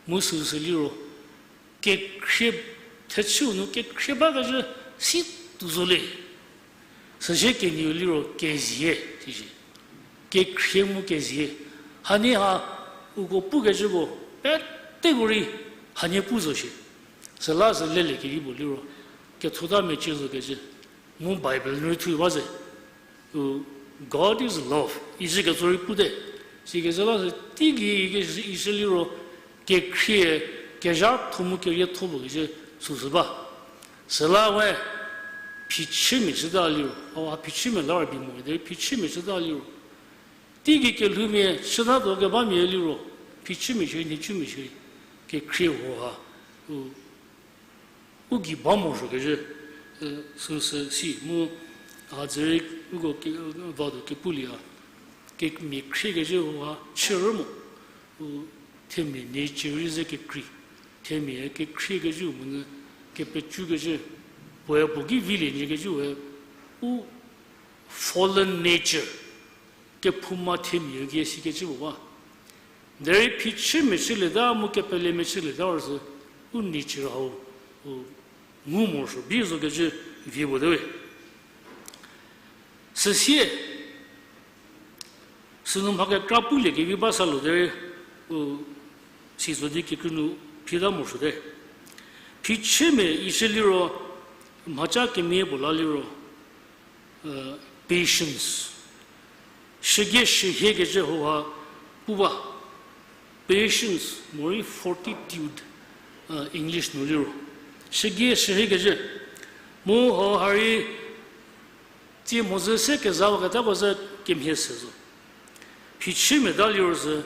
Mu süsü liro kekhrie, thechüu nu kekhrie bakecü si tuo zo le. Süsie kenieu liro kezie, sisi. Kekhrie mu kezie. Hanie ha uko pukecüko peteko rei hanie pu zo shie. Süla sü lele keribo liro, kethota mecie zokecü. Mu Bible nu rei thuo ba ze, u, God is love isi ketso rei pute. Sikecü la sü teigei kecü isi liro, kekhrie, kezhatho mu kerietho puo kecü süsü ba. Süla we, phichümia chüta liro, a phichümia la rübei mo derei phichümia chüta liro, teigei kelhoumia chütatuo kebamia liro, phichümia shierei, nhicumia shierei, kekhrie huo ha, u, u gei ba morosuo kezhü, süsü si mu, a dzürei uko ke, vatuo kepulieya, kemia khrie kezhü huo ha chürü mo, u themia nature rei ze kekrei, themia kekhrie kezhü monyü kepecü kezhü, puoe puo ki vilie nyü kezhü we, u fallen nature, kephouma themia kie sikecü puo ba. Derei phichümia chülieta mu kepelemia chülieta ro sü, u nature hau, u ngu morosuo bi zo kezhü vie puo te we. Süsie, sünu mha kekra pulie kevi ba sa lo derei, u, si zo di kekreinu phita morosuote. Phichümia ishü liro, mhaca kemie puo la liro, patience. Shügie shühie kezhü huo ha pu ba. Patience, morei fortitude, English nu liro. Shügie shühie kezhü. Mu huo ha rei tsie mhodzü se kezha waketako ze kemhie se zo. Phichümiata liro sü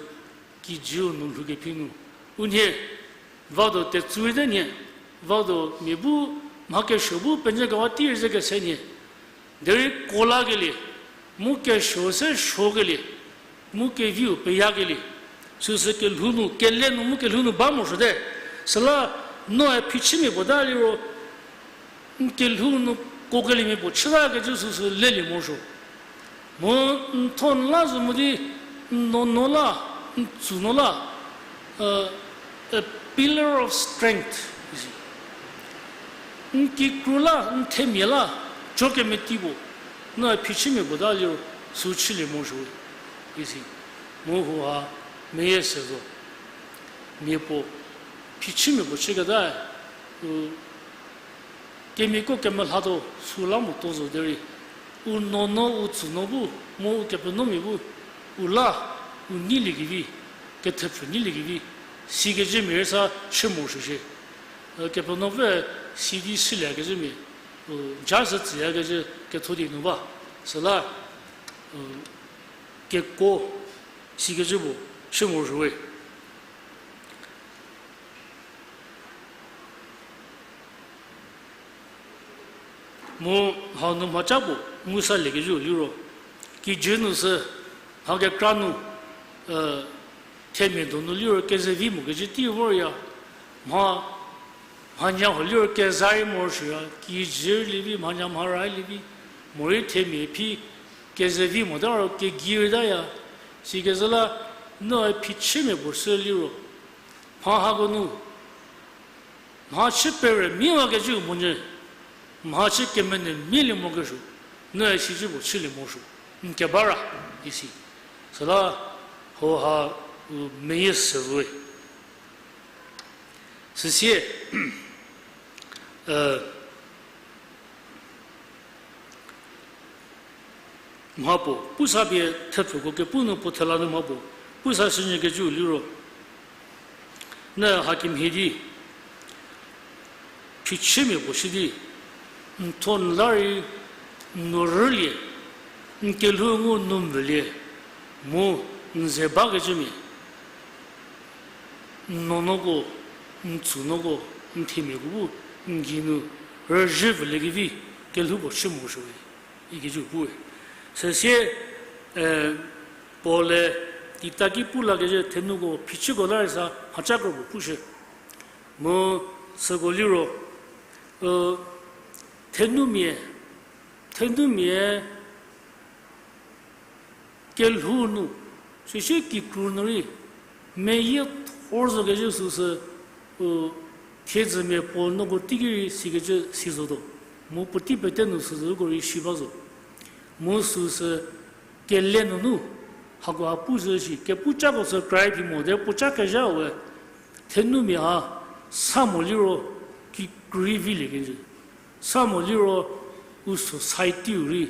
kijüu nu lhoukephi nu. Unhie, vado tetsu rei te nhie, vado mia bu, mha kesuo bu penyükewa tei rei ze kese nhie. Derei ko lakelie, mu kesuo se suokelie, mu keviu peyakelie. Süsü kelhou nu, kele nu mu kelhou nu ba morosuote. Süla noe phichümia puo ta liro, n kelhou nu kokeliemia puo chütakecü süsü lelie morosuo. Mu n tho n la zo mo di, n nuonuo la, n tsünuo la, a pillar of strength, isi. N kikru la, n themia la, jokemeti puo, noe phichümia puo ta liro, sü chülie morosuo, isi. Mu huha, meyie se zo. Mia puo, phichümia puo chüketa, u, kemiako kemelhatuo süla motuo zo derei, u nuonuo u tsünuo bu, mu u kepenuomia bu, u la, u neiliekevi, kethepfü neiliekevi, sikecümia rei sa chü morosuo shie. Kepenuopfü si di shüliekecümia, u, ja sü tsüyakecü ketho di nu ba, süla, u, kekuo, sikecü puo chü morosuo we. Mu hau nu mhaca puo ngu salie kezhü liro, kijü nu sü mha kekra nu, themia donu liro kezevi mo kecü tei vorya, mha, mhanya huo liro keza rei morosuoya, kijü rei lie vi, mhanya mhara rei lie vi, morei themia phi kezevi mota ro kegei rei taya, sikezhü la, noe phichümia puo sü liro, mha hako nu, mha chü perü mia wakecü monyü, mha chü kemenyü mialie morokesuo, noe sicü puo chülie morosuo, n keba ra, isi. Süla, huha, u meyie se zoe. Süsie, e, mhapuo, pusa pie thepfuko kepu nu puo thela nu mhapuo, pusa shünyü kecü liro, ne hakemhie di, phichümia puo shü di, n tho n la rei, n nuo rülie, n kelhou ngu nu mvülie, mu n ze bakecümia, n nuonuoko, n tsünuoko, n themiako bu, n gei nu, rüzhü vüliekevi, kelhou puo chü morosuowe, ikecü puwe. Süsie, e, Paul-e, Tita ki pu lakezhü thenuko phichüko la rei sa mhaca kro puo pushü. Mu süko liro, e, thenumia, thenumia, kelhou nu, süsie kikru nu rei, meyie thor zo kezhü süsü, u, thiedzümia Paul noko teiki rei sikecü si zotuo. Mu puotei pete nu süsü uko rei shi ba zo. Mu süsü kele nunu, hakoha pu zhü shi, kepucako sü kra rei phi mo de puoca kezha we, thenumia ha, sa mo liro, kikru rei vilie kenjü. Sa mo liro, u society-u rei,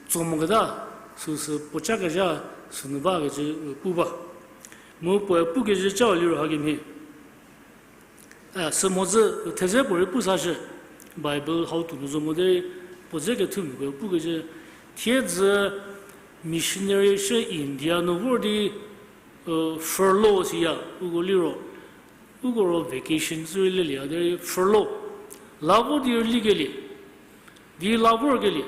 tso moketa, süsü puoca kezha, sünu bakecü, u, pu ba. Mu puoe pukezhü cau liro hakemhie. E, sü mhodzü, theze puorei pu sashü, Bible hau tuo nu zo mo derei, Puo dze kethumiako pukecü, thiedzü missionary shü India nu vor di, furlough siya, uko liro, uko ro vacation sü rei lelie, a derei furlough. La vo di rülikelie, di la vorkelie.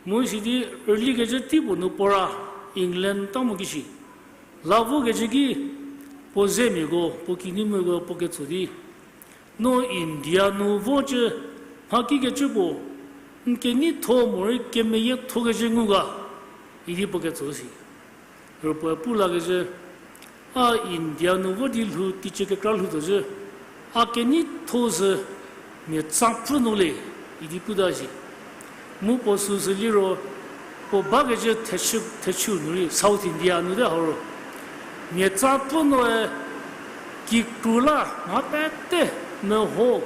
Mu sidi rülikecü teipuo nu puo ra, England ta mo kishi. La vokecü ki, puo zemiako, puo kinumiako puo ketso di, no India nu vocü, mha kikecü puo, n keneitho morei kemeyiethokecü ngu ga, idi puo ketso si. Rüpuoe pu lakecü, a India nu vo di lhou teicie kekra lhou tuocü, a keneitho sü mia tsapfü nu le, idi puta si. Mu puo süsü liro, puo bakecü thechü, thechü nu rei South India nu te hau ro, mia tsapfü noe kikru la mha pete meho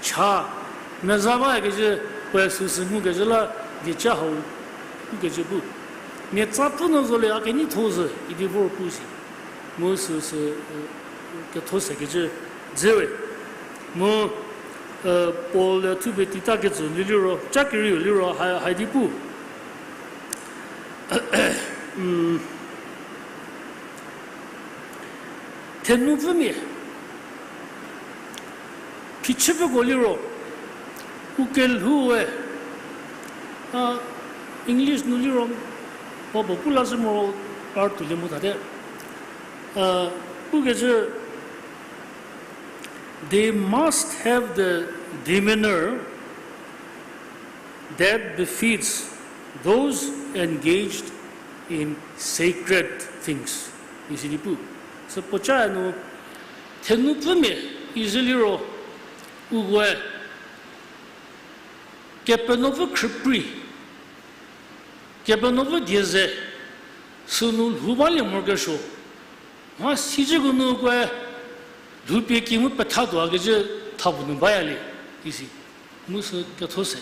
cha meza bakecü puoe süsü ngukecü la dieca hau pukecü pu. Mia tsapfü nu zo le a keneitho sü idi vor pu si. Mu süsü, ketho sekecü dze we. Mu, Paul-e thupie Tita ketsü nu liro, ca kerieu liro, ha, haidi pu. Thenupfümia, phichüpfüko liro, u kelhou we, a, English nu liro, pa puo pu la zhü moro, par tuolie mo tate. A, pukecü, they must have the demeanor that befits those engaged in sacred things. Isi di pu. Sü puoca nu, thenupfümia izhü liro, ukoe, Kepenuopfü khrüprei, Kepenuopfü die ze, sünu lhou balie morokesuo, mha sicüko nu ukoe, lhoupie ki mu pethatuo kecü thapuo nu bayalie, isi, mu sü ketho se.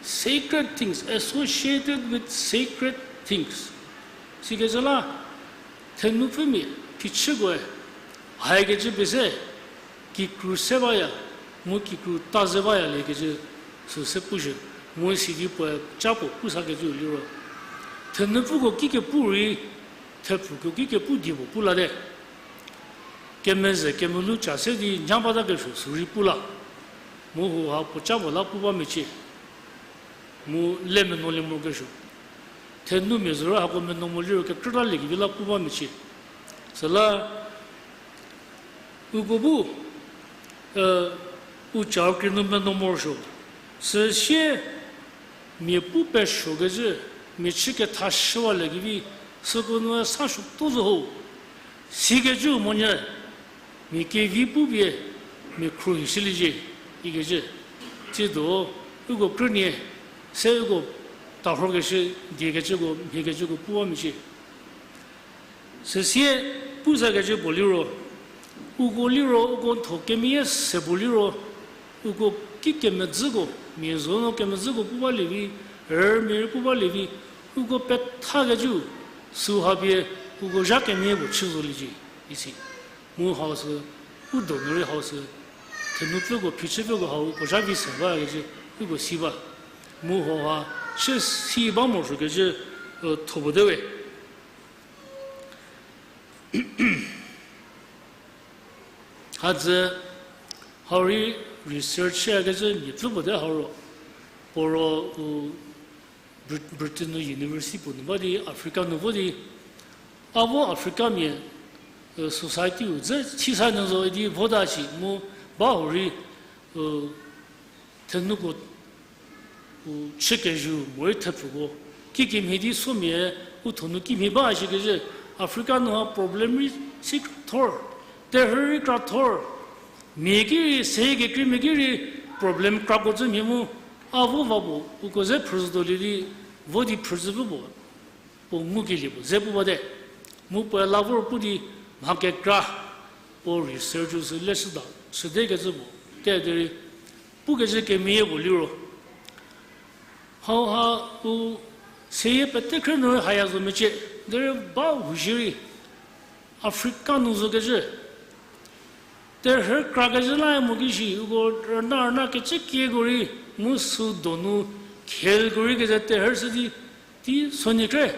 Sacred things, associated with sacred things. Sikecü la, thenupfümia, phichükoe, haikecü pie se, kikru se baya, mu kikru ta ze baya liekecü, sü se pushü, mu sidi puoe ca puo pu sakecü liro. Thenupfüko kikepu rei, thepfuko kikepu die puo pu late. Kemeze kemelu ca se di nya batakesuo sü rei pu la. Mu hauha puo ca puo la pu ba mecie. Mu le menuolie morokesuo. Thenumia zoro hako menuo mo liro kekrüta liekevi la pu ba mecie. Süla, uko bu, u ca krie nu menuo morosuo. Süsie, mia pu pesuokecü, mia chü kethashüwaliekevi, süko nu sa suotuo zo ho. Sikecü monyü, mia kevi pupie, mia khruohishüliecie, ikecü. Tsiedo, uko krünie, se uko tarhokeshü, diekecüko, mhiekecüko pu ba mecie. Süsie, pu sakecü puo liro, uko liro, uko ntho kemeyie se puo liro, uko kikemedzüko, mia zo no kemedzüko pu balievi, rümia rei pu balievi, uko pethakecü, süha pie, uko zha kemeyie puo chü zoliecie, isi. Mu hau sü, u donu rei hau sü, thenupfüko phichüpfüko hau uko zha vi se bakecü, uko si ba. Mu hauha, chü si ba morosuokecü, tho puo te we. Hadzü hau rei research shüyakecü miapfü puo te hau ro, puo ro u Brit-, Britain nu university puo nu ba di Africa nu vo di, a vo Africamia, society-u dze chisa nyü zo idi vota shi mu ba hurei, thenuko u chükezhü morei thepfuko, kikemhie di somia, u thonu kimhie ba shikecü, Africa nu ha problem rei si kra thor, terhü rei kra thor, mia ki rei, se kekreimia ki rei, problem krako cü mhie mu, a vo va puo, uko ze phrüzhütuolie di, vo di phrüzhüpfü puo, puo ngukelie puo ze pu bate. Mu puoe la vor pu di mha kekra, puo research-u sü leshüda, südekecü puo, te derei, pukecü kemeyie puo liro. Hauha u seyie pete khrü nu haya zo mecie, derei ba hushierei, Africa nu zokecü. Terhü krakecü la mo ki shi, uko rüna rüna kecü kieko rei, Mu sü donu khelko rei keze terhü shü di, tei soniekre,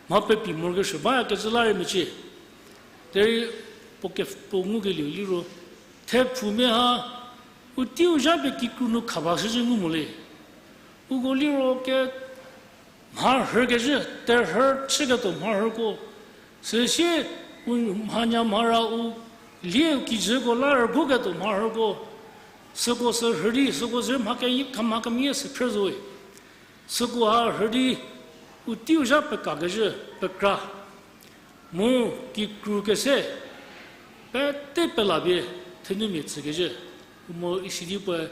mha pepi morokesuo bayakecü la rei mecie. Derei puo ke, puo ngukelieu liro, thepfumia ha, u teiu zha pie kikru nu khaba shüzhü ngu mo le. Uko liro ke, mharhükecü, terhü chüketuo mharhüko. Süsie, u mhanya mhara u, lieu kijüko la rüguketuo mharhüko. Süko sü rhü di, süko sü mha ke, kemha kemie sü phrü zowe. Süko ha rhü di, u teiu zha pekakezhü, pekra. Mu kikru kese, pete pela pie thenumia tsükezhü. Mu isi di puoe,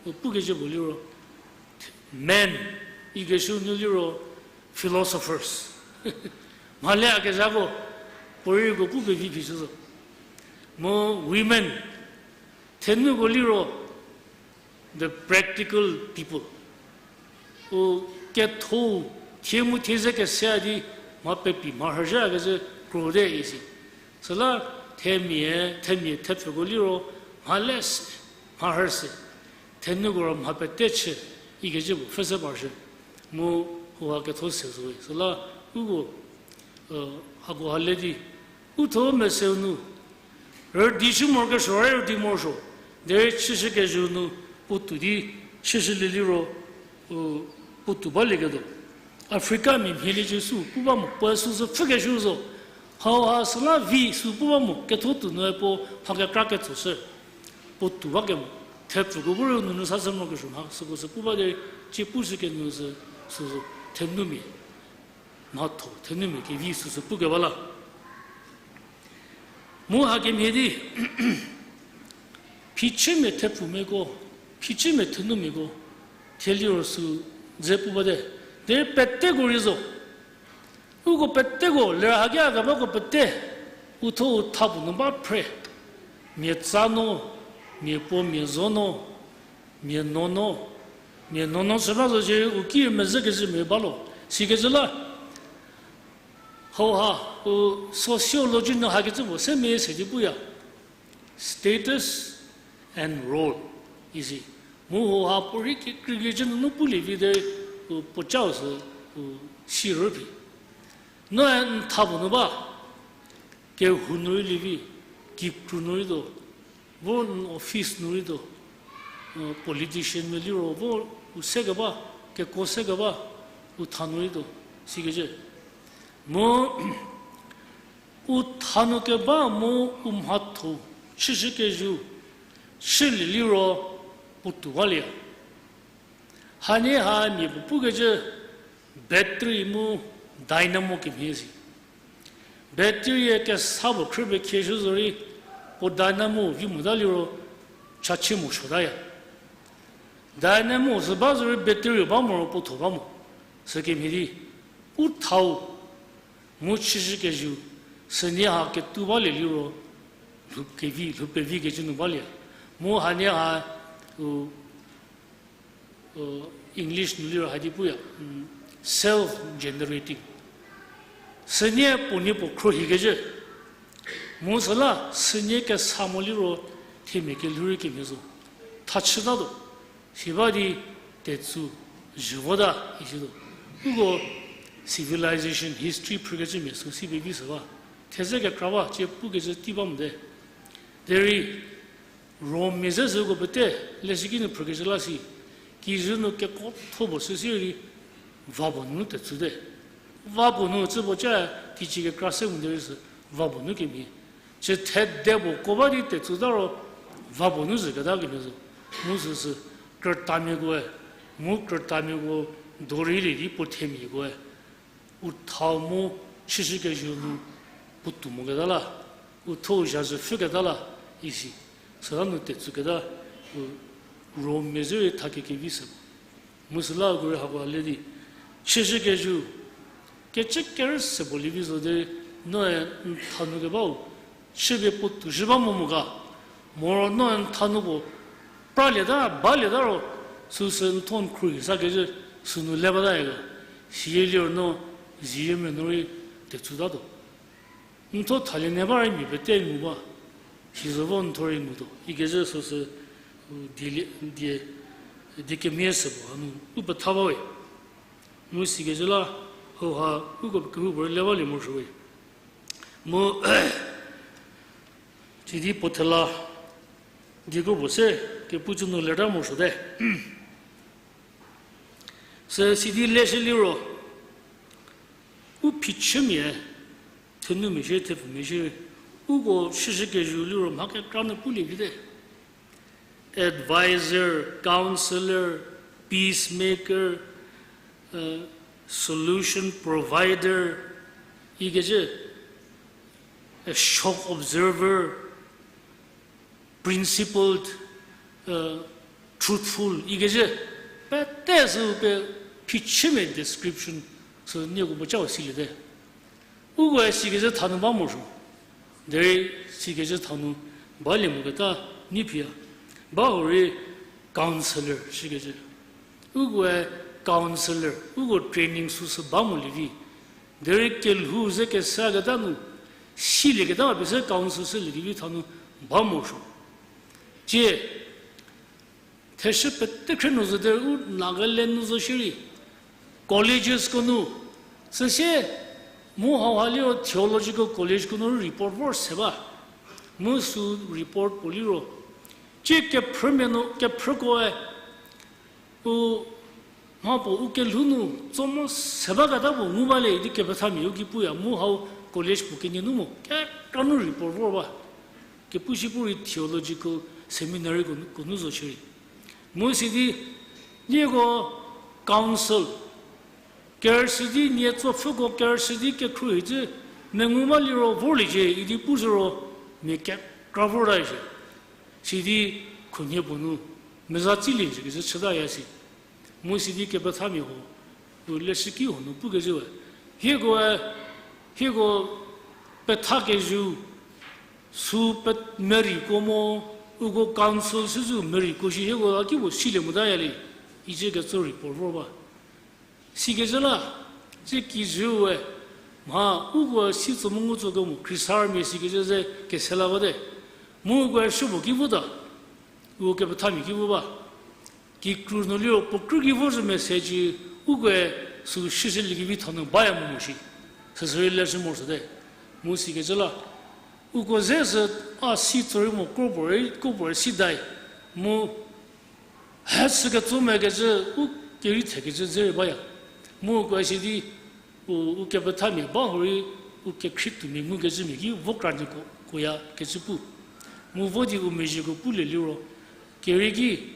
u pukecü puo liro, men, ikeshü nu liro philosophers. Mhale a kezhako, puorei uko pu pevi phi shü zo. Mu women, thenuko liro, the practical people. U ketho, thie mu thie ze kese a di, mha pepi mharhüzhü a kezhü kro te isi. Süla themia, themia thepfuko liro, mhale se, mharhü se. Thenuko ro mha pete chü, ikecü puo pfhüse parshü. Mu hauha ketho se zowe. Süla uko, hako ha le di, u tho meseu nu, rüdi shü morokesuo, rüdi morosuo, derei chüshükezhü nu, puotou di, chüshülie liro, u, puotou balieketuo. Africamia mhielie cü sü pu ba mo, puoe süsü pfhükeshü zo. Hauha süla vi sü pu ba mo, ketho tou nue puo mha kekra ketsoshü. Puotou bakemo, thepfuko bu rei nunu sa sü morokesuo mha süko sü pu ba derei, cie pushü kenu sü, süsü, thenumia. Mhatho thenumia kevi süsü pukeba la. Mu hakemhie di, phichümia thepfumiako, phichümia thenumiako, thie liro sü dze pu bate, derei peteko rei zo. Uko peteko, ler haki a kebako pete, u tho u tha puo nu ba phre. Mia tsa no, mia puo mia zo no, mia no no, mia no no sü ba zo shierei u ki mezhü kezhü mia ba lo, sikecü la. Hauha, u sociology nu hakecü puo se mia se di puya. Status and role, isi. Mu hauha puo rei kekreikecü nunu pulie vi derei, u puocau sü, u si rüphi. Noe n tha puo nu ba, kehou nu rei lievi, kikru nu rei tuo, vo n office nu rei tuo, politician mia liro vo u se keba, kekuo se keba, u tha nu rei tuo, sikecü. Mu u tha nu keba mu u mhatho chüshükezhü, chülie liro puotou balie. Hanie ha mia puo pukecü battery mu dynamo kemhie si. Battery-e kesa puo khrüpie khieshü zorei, puo dynamo vi mota liro, chachie mo suotaya. Dynamo sü ba zorei battery ba mo ro puo tho ba mo. Sükemhie di, u thau, mu chüshükezhü, sünie ha ketou balie liro, lhou kevi, lhou pevikecü nu balie. Mu hanie ha, u, English nu liro hadi puya, self-generating. Sünie puo nie puo khruohikecü. Mu süla sünie kesa mo liro themia kelhou rei kemhie zo. Thachütatuo. Si ba di tetsu zhü vota isituo. Uko civilization history phrükecümia sü si pevi sü ba. Theze kekra ba, cie pukecü tei ba mote. Derei Rommia ze süko pete, leshüki nu phrükecü la si, kijü nu kekuotho puo sü sirei, va puo nu tetsu te. Va puo nu cü puo ca, teicie kekra se mo derei sü, va puo nu kemhie. Cü thede puo ko ba di tetsota ro, va puo nu zhüketa kemhie zo. Mu süsü, krütamiakoe, mu krütamiako dorei lie di puo themiakoe, u thau mu chüshükezhü nu puotou moketa la, u tho u zhazhü pfhüketa la, isi. Süla nu tetsuketa, u Rommia ze rei tha kekevi sü. Mu süla uko rei hako le di, chüshükezhü, kecü kerü se puo lievi zo derei, noe n tha nu kebau, chüpie puotou zhü ba mo mo ga, moro noe n tha nu puo, pralieta, balieta ro, süsü n tho n khruohi sakezhü, sünu le bata ga, siyie liro no, ziyemia nu rei, tetsutatuo. N tho thalie ne ba rei mia pete ngu ba, sizo vo n tho rei ngutuo, ikezhü süsü, u, die, die, die kemhie se puo hanu u petha bawe. Mu sikecü la, hauha uko kehoupuorei le balie morosuowe. Mu sidi puo thela dieko puo se kepu cü nu leta morosuote. Sü sidi leshü liro, u phichümia, thenumia shie, thepfumia shie, uko shüshü kezhü liro mha kekra nu pulie vite. Advisor, counselor, peacemaker, uh, solution provider, ikecü, a shock observer, principled, uh, truthful, ikecü, pete sü pe phichümia description sü nieko puo ca siliete. Ukoe sikecü thanu ba morosuo. Derei sikecü thanu balie moketa ni phiya. Ba hurei counselor shikecü. Ukoe counselor, uko training süsü ba molie vi. Derei kelhou ze kesaketa nu, silieketa pie se counsel süliekevi thanu ba morosuo. Tie, theshü pete khre nu zo derei u Nagaland nu zo shierei, collegesko nu, süsie, mu hauha liro theological collegeko nu report vor se ba. Mu sü report puo liro, tie kephrümia nu, kephrükoe, u, mha puo u kelhou nu tso mo se baketa puo ngu ba le idi kepethamia u ki puya mu hau college puo kenie nu mo kekra nu report vor ba. Kepu shi pu rei theological seminaryko nu, ko nu zo shierei. Mu sidi, nieko counsel, kerüshü di nie tsopfüko kerüshü di kekhruohi cü mengu ba liro vorliecie idi pu zhü ro mia kekra vorta shie. Sidi khunhie puo nu meza tsilie zhükecü chütaya si. Mu sidi kepethamia huo, u leshüki huo nu pukecü we, hiekoe, hieko pethakezhü, sü pe-, meriko mo, uko counsel süzü meriko shi hieko la ki puo silie motaya le, icü ketso report vor ba. Sikecü la, tsie kijüu we, mha, uko si tso mu ngu tso kemo khriesarmia sikecü ze kese la bate. Mu ukoe shü puo ki vota, uko kepethamia ki vo ba. Kikru nu liro puo krü ki vo zhü message, ukoe sü shüshüliekevi thanu baya mo mo shi. Süsü rei leshü morosuote. Mu sikecü la, uko ze sü a si tsorei mo kropuorei, kropuorei si dai. Mu he sü ketso mekecü, u kerei thekecü dze rei baya. Mu ukoe sidi, u, u kepethamia ba hurei, u kekhrie tuomia ngukecümia ki vo kra nyü ko, koya kecü pu. Mu vo di u mezhieko pulie liro, kerei ki,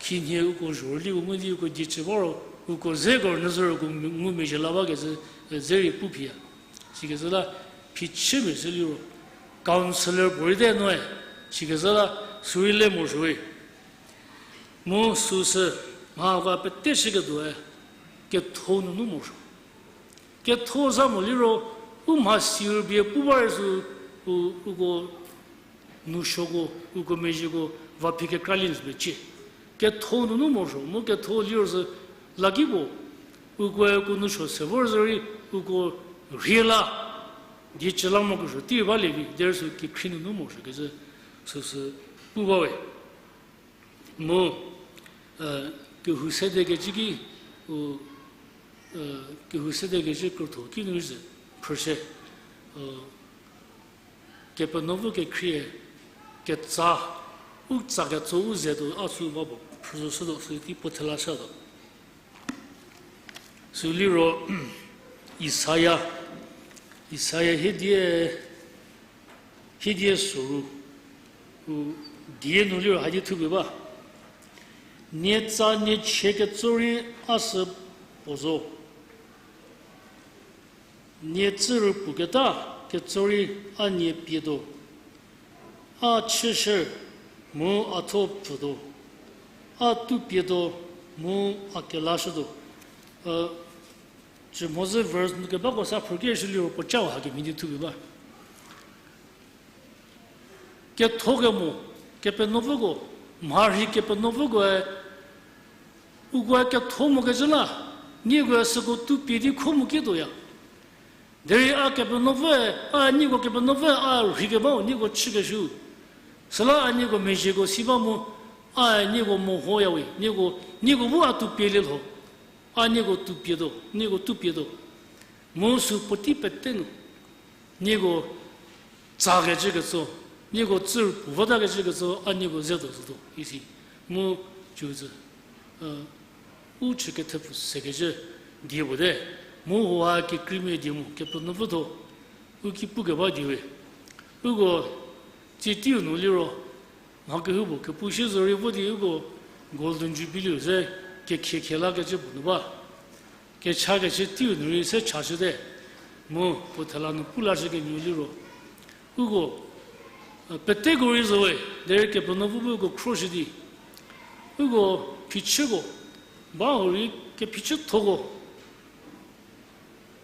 khinhie uko zhorüliko ngu di uko die chü ba ro, uko ze ko rünyü zhü ro uko ngumezhie la bakecü, e, dze rei pu phiya. Sikecü la, phichümia sü liro, counsellor puorei te noe, sikecü la, sü rei le morosuowe. Mu süsü, mha uko pete shüketuoe, ketho nunu morosuo. Ketho za mo liro, u mhasi rübei pu ba rei sü, u, uko nousuoko, uko mezhieko, va phi kekralie nyü mecie. Ketho nunu morosuo, mu ketho liro sü, lakipuo, ukoe uko nousuo se vor zorei, uko rhie la, die chü la mo kesuo, tei balie vi, derei sü kekhrie nunu morosuo kecü, süsü, pu bawe. Mu, e, kehou sedekecü ki, u, e, kehou sedekecü krotho ki nu ze, phrüse, e, Kepenuopfü kekhrie, ketsa, u tsa ketso u ze tuo a sü va puo, phrüzo shütuo, sü tei puo thela shütuo. Sü liro, Isaia, Isaia hiedie, hiedie soru, u, die nu liro hadi thupie ba. Nie tsa nie chie ketso rei a sü puo zo. Nie tsü rüpuoketa ketso rei a nie pietuo. A chüshü mu a tho pfütuo. A tu pietuo mu a kelashütuo. E, cü mhodzü verse nu kebako sa phrüki shü liro puo cau hakemhie di thupie ba. Ketho kemo, Kepenuopfüko, mharhi Kepenuopfükoe, ukoe ketho mokecü la, niekoe süko tu pie di kho mo kituoya. Derei a Kepenuopfüe, a nieko Kepenuopfü a rhei kebau nieko chükeshü. Süla a nieko mezhieko si ba mu, A nieko mehoyawe, nieko, nieko bu a tu pie lielho. A nieko tu pie tuo, nieko tu pie tuo. Mu sü puotei pete nu, nieko tsakecü ketso, nieko tsüru puo vatakecü ketso, a nieko ze tuo zotuo, isi. Mu, cüzü, u chü kethepfu sekecü die puo te, mu huo ha kekreimia die mu, Kepenuopfü thuo, u ki pukeba diewe. Uko, tsie teiu nu liro, mha kehoupuo kepu shie zorei vo di uko Golden Jubilee ze kekhiekhie lakecü puo nu ba. Kechakecü teiu nu rei se chashüte. Mu puo thela nu pu lashü kenyü liro. Uko, peteko rei zowe, derei Kepenuopfü bu uko khroshü di. Uko phichüko, ba hurei kephichüthoko.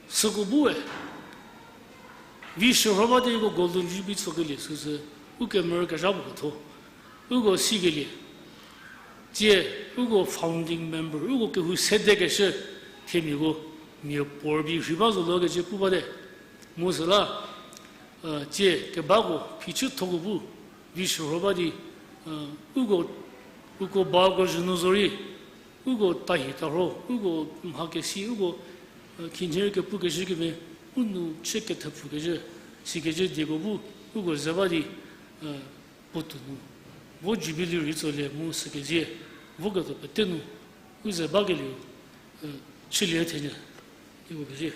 Süko bu e, vi shürho ba di uko Golden Jubilee tsokelie süsü, u kemerü kezha puo ketho, uko sikelie. Tsie, uko founding member, uko kehou sedekeshü, themiako, mia puorbi rhei ba zo lo kecü pu bate. Mu süla, tsie kebako phichüthoko bu, vi shürho ba di, uko, uko bako zhü nu zorei, uko tahie tarho, uko mha kesi, uko, khinhie kepu kezhü kemhie, u nu chü kethepfu kezhü, sikecü dieko bu, uko ze ba di, puotou nu, vo Jubilee rei tsolie mu sükezie, voketuo pete nu, u ze bakelieu, chülie thenyü, iko pezie.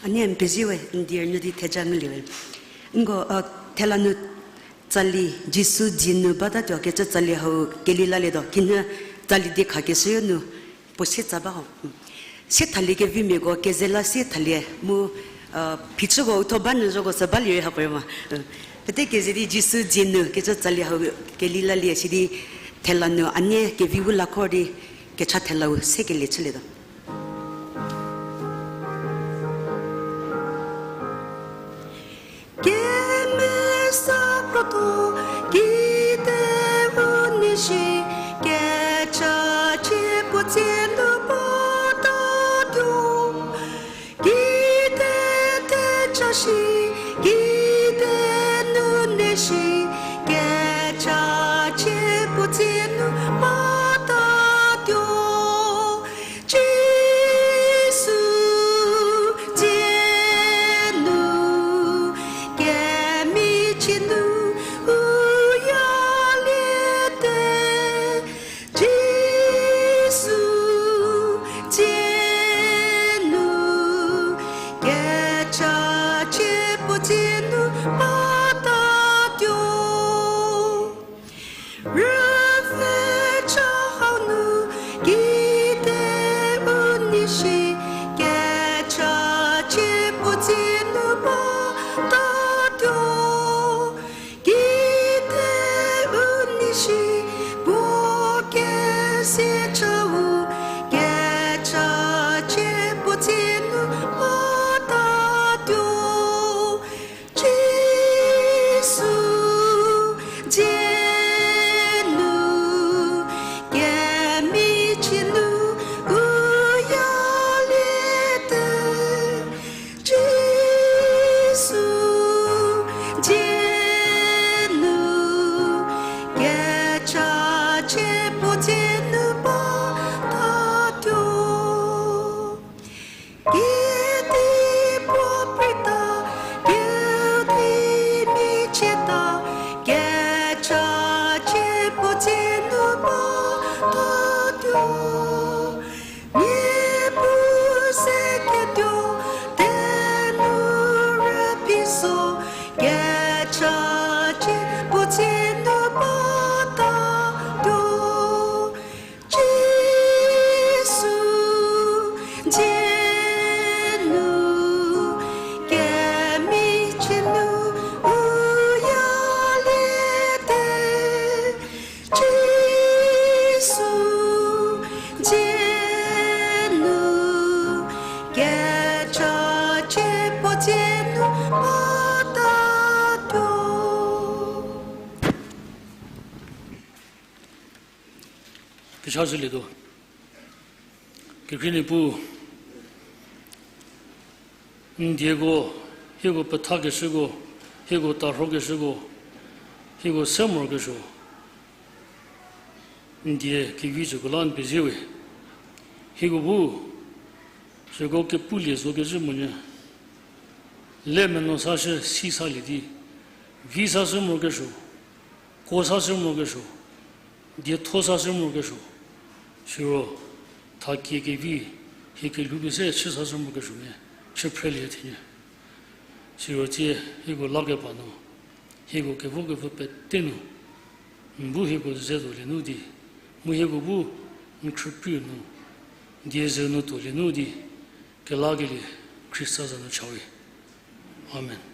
A nie n pezie we, n die rünyü di theja ngulie we. Nko, thela nu tsali, Jisu dzie nu batatuo kecü tsali hau keli lalietuo, khinhie tsali diekhakeshüu nu, puo sietsa ba ho. Sie thalie kevimiako keze la sie thalie mu, phichüko utho ba nyü zhoko sü balie rei hapuorei ma. Pete keze di Jisu dzie nu kecü tsali hau keli lalie sidi thela nu a nie kevi bu lakhor di kecha thelau se kelie chülietuo. Kemesa krotho kide u nei shi, kecha chie puo dzie nu batatuo. Kide theja shi, kide nu nei shi, kecha chie puo dzie nu batatuo. Jisu dzie nu, kemichie nu u yaliete. Jisu dzie nu, kecha chie puo dzie nu batatuo. Rüpfü cha hau nu kide u nei shi, kecha chie puo dzie nu batatuo. Kide u nei shi, puo kese chau, kecha chie puo dzie nu batatuo. Jisu dzie nu, kemichie nu u yaliete. Jisu dzie nu, kecha chie puo dzie nu batatuo. Kedipuo prita, kedi michieta. Chashülietuo. Kekhrie Niepuu, n dieko, hieko pethakeshüko, hieko tarhokeshüko, hieko se morokesuo, n die kevi süko la n pezie we. Hieko bu süko kepulie zo kezhü monyü, le menuo sashü si salie di, vi sashü morokesuo, kuo sashü morokesuo, dietho sashü morokesuo, siro thakie kevi hie kelhou pie se chü sashü morokesuo mia, chü phrelie thenyü. Siro tsie hieko lakepa nu, hieko kevo kevo pete nu, n bu hieko ze tuolie nu di, mu hieko bu n khrüpie nu, die ze nu tuolie nu di, kelakelie Khrista za nu cha we. Amen.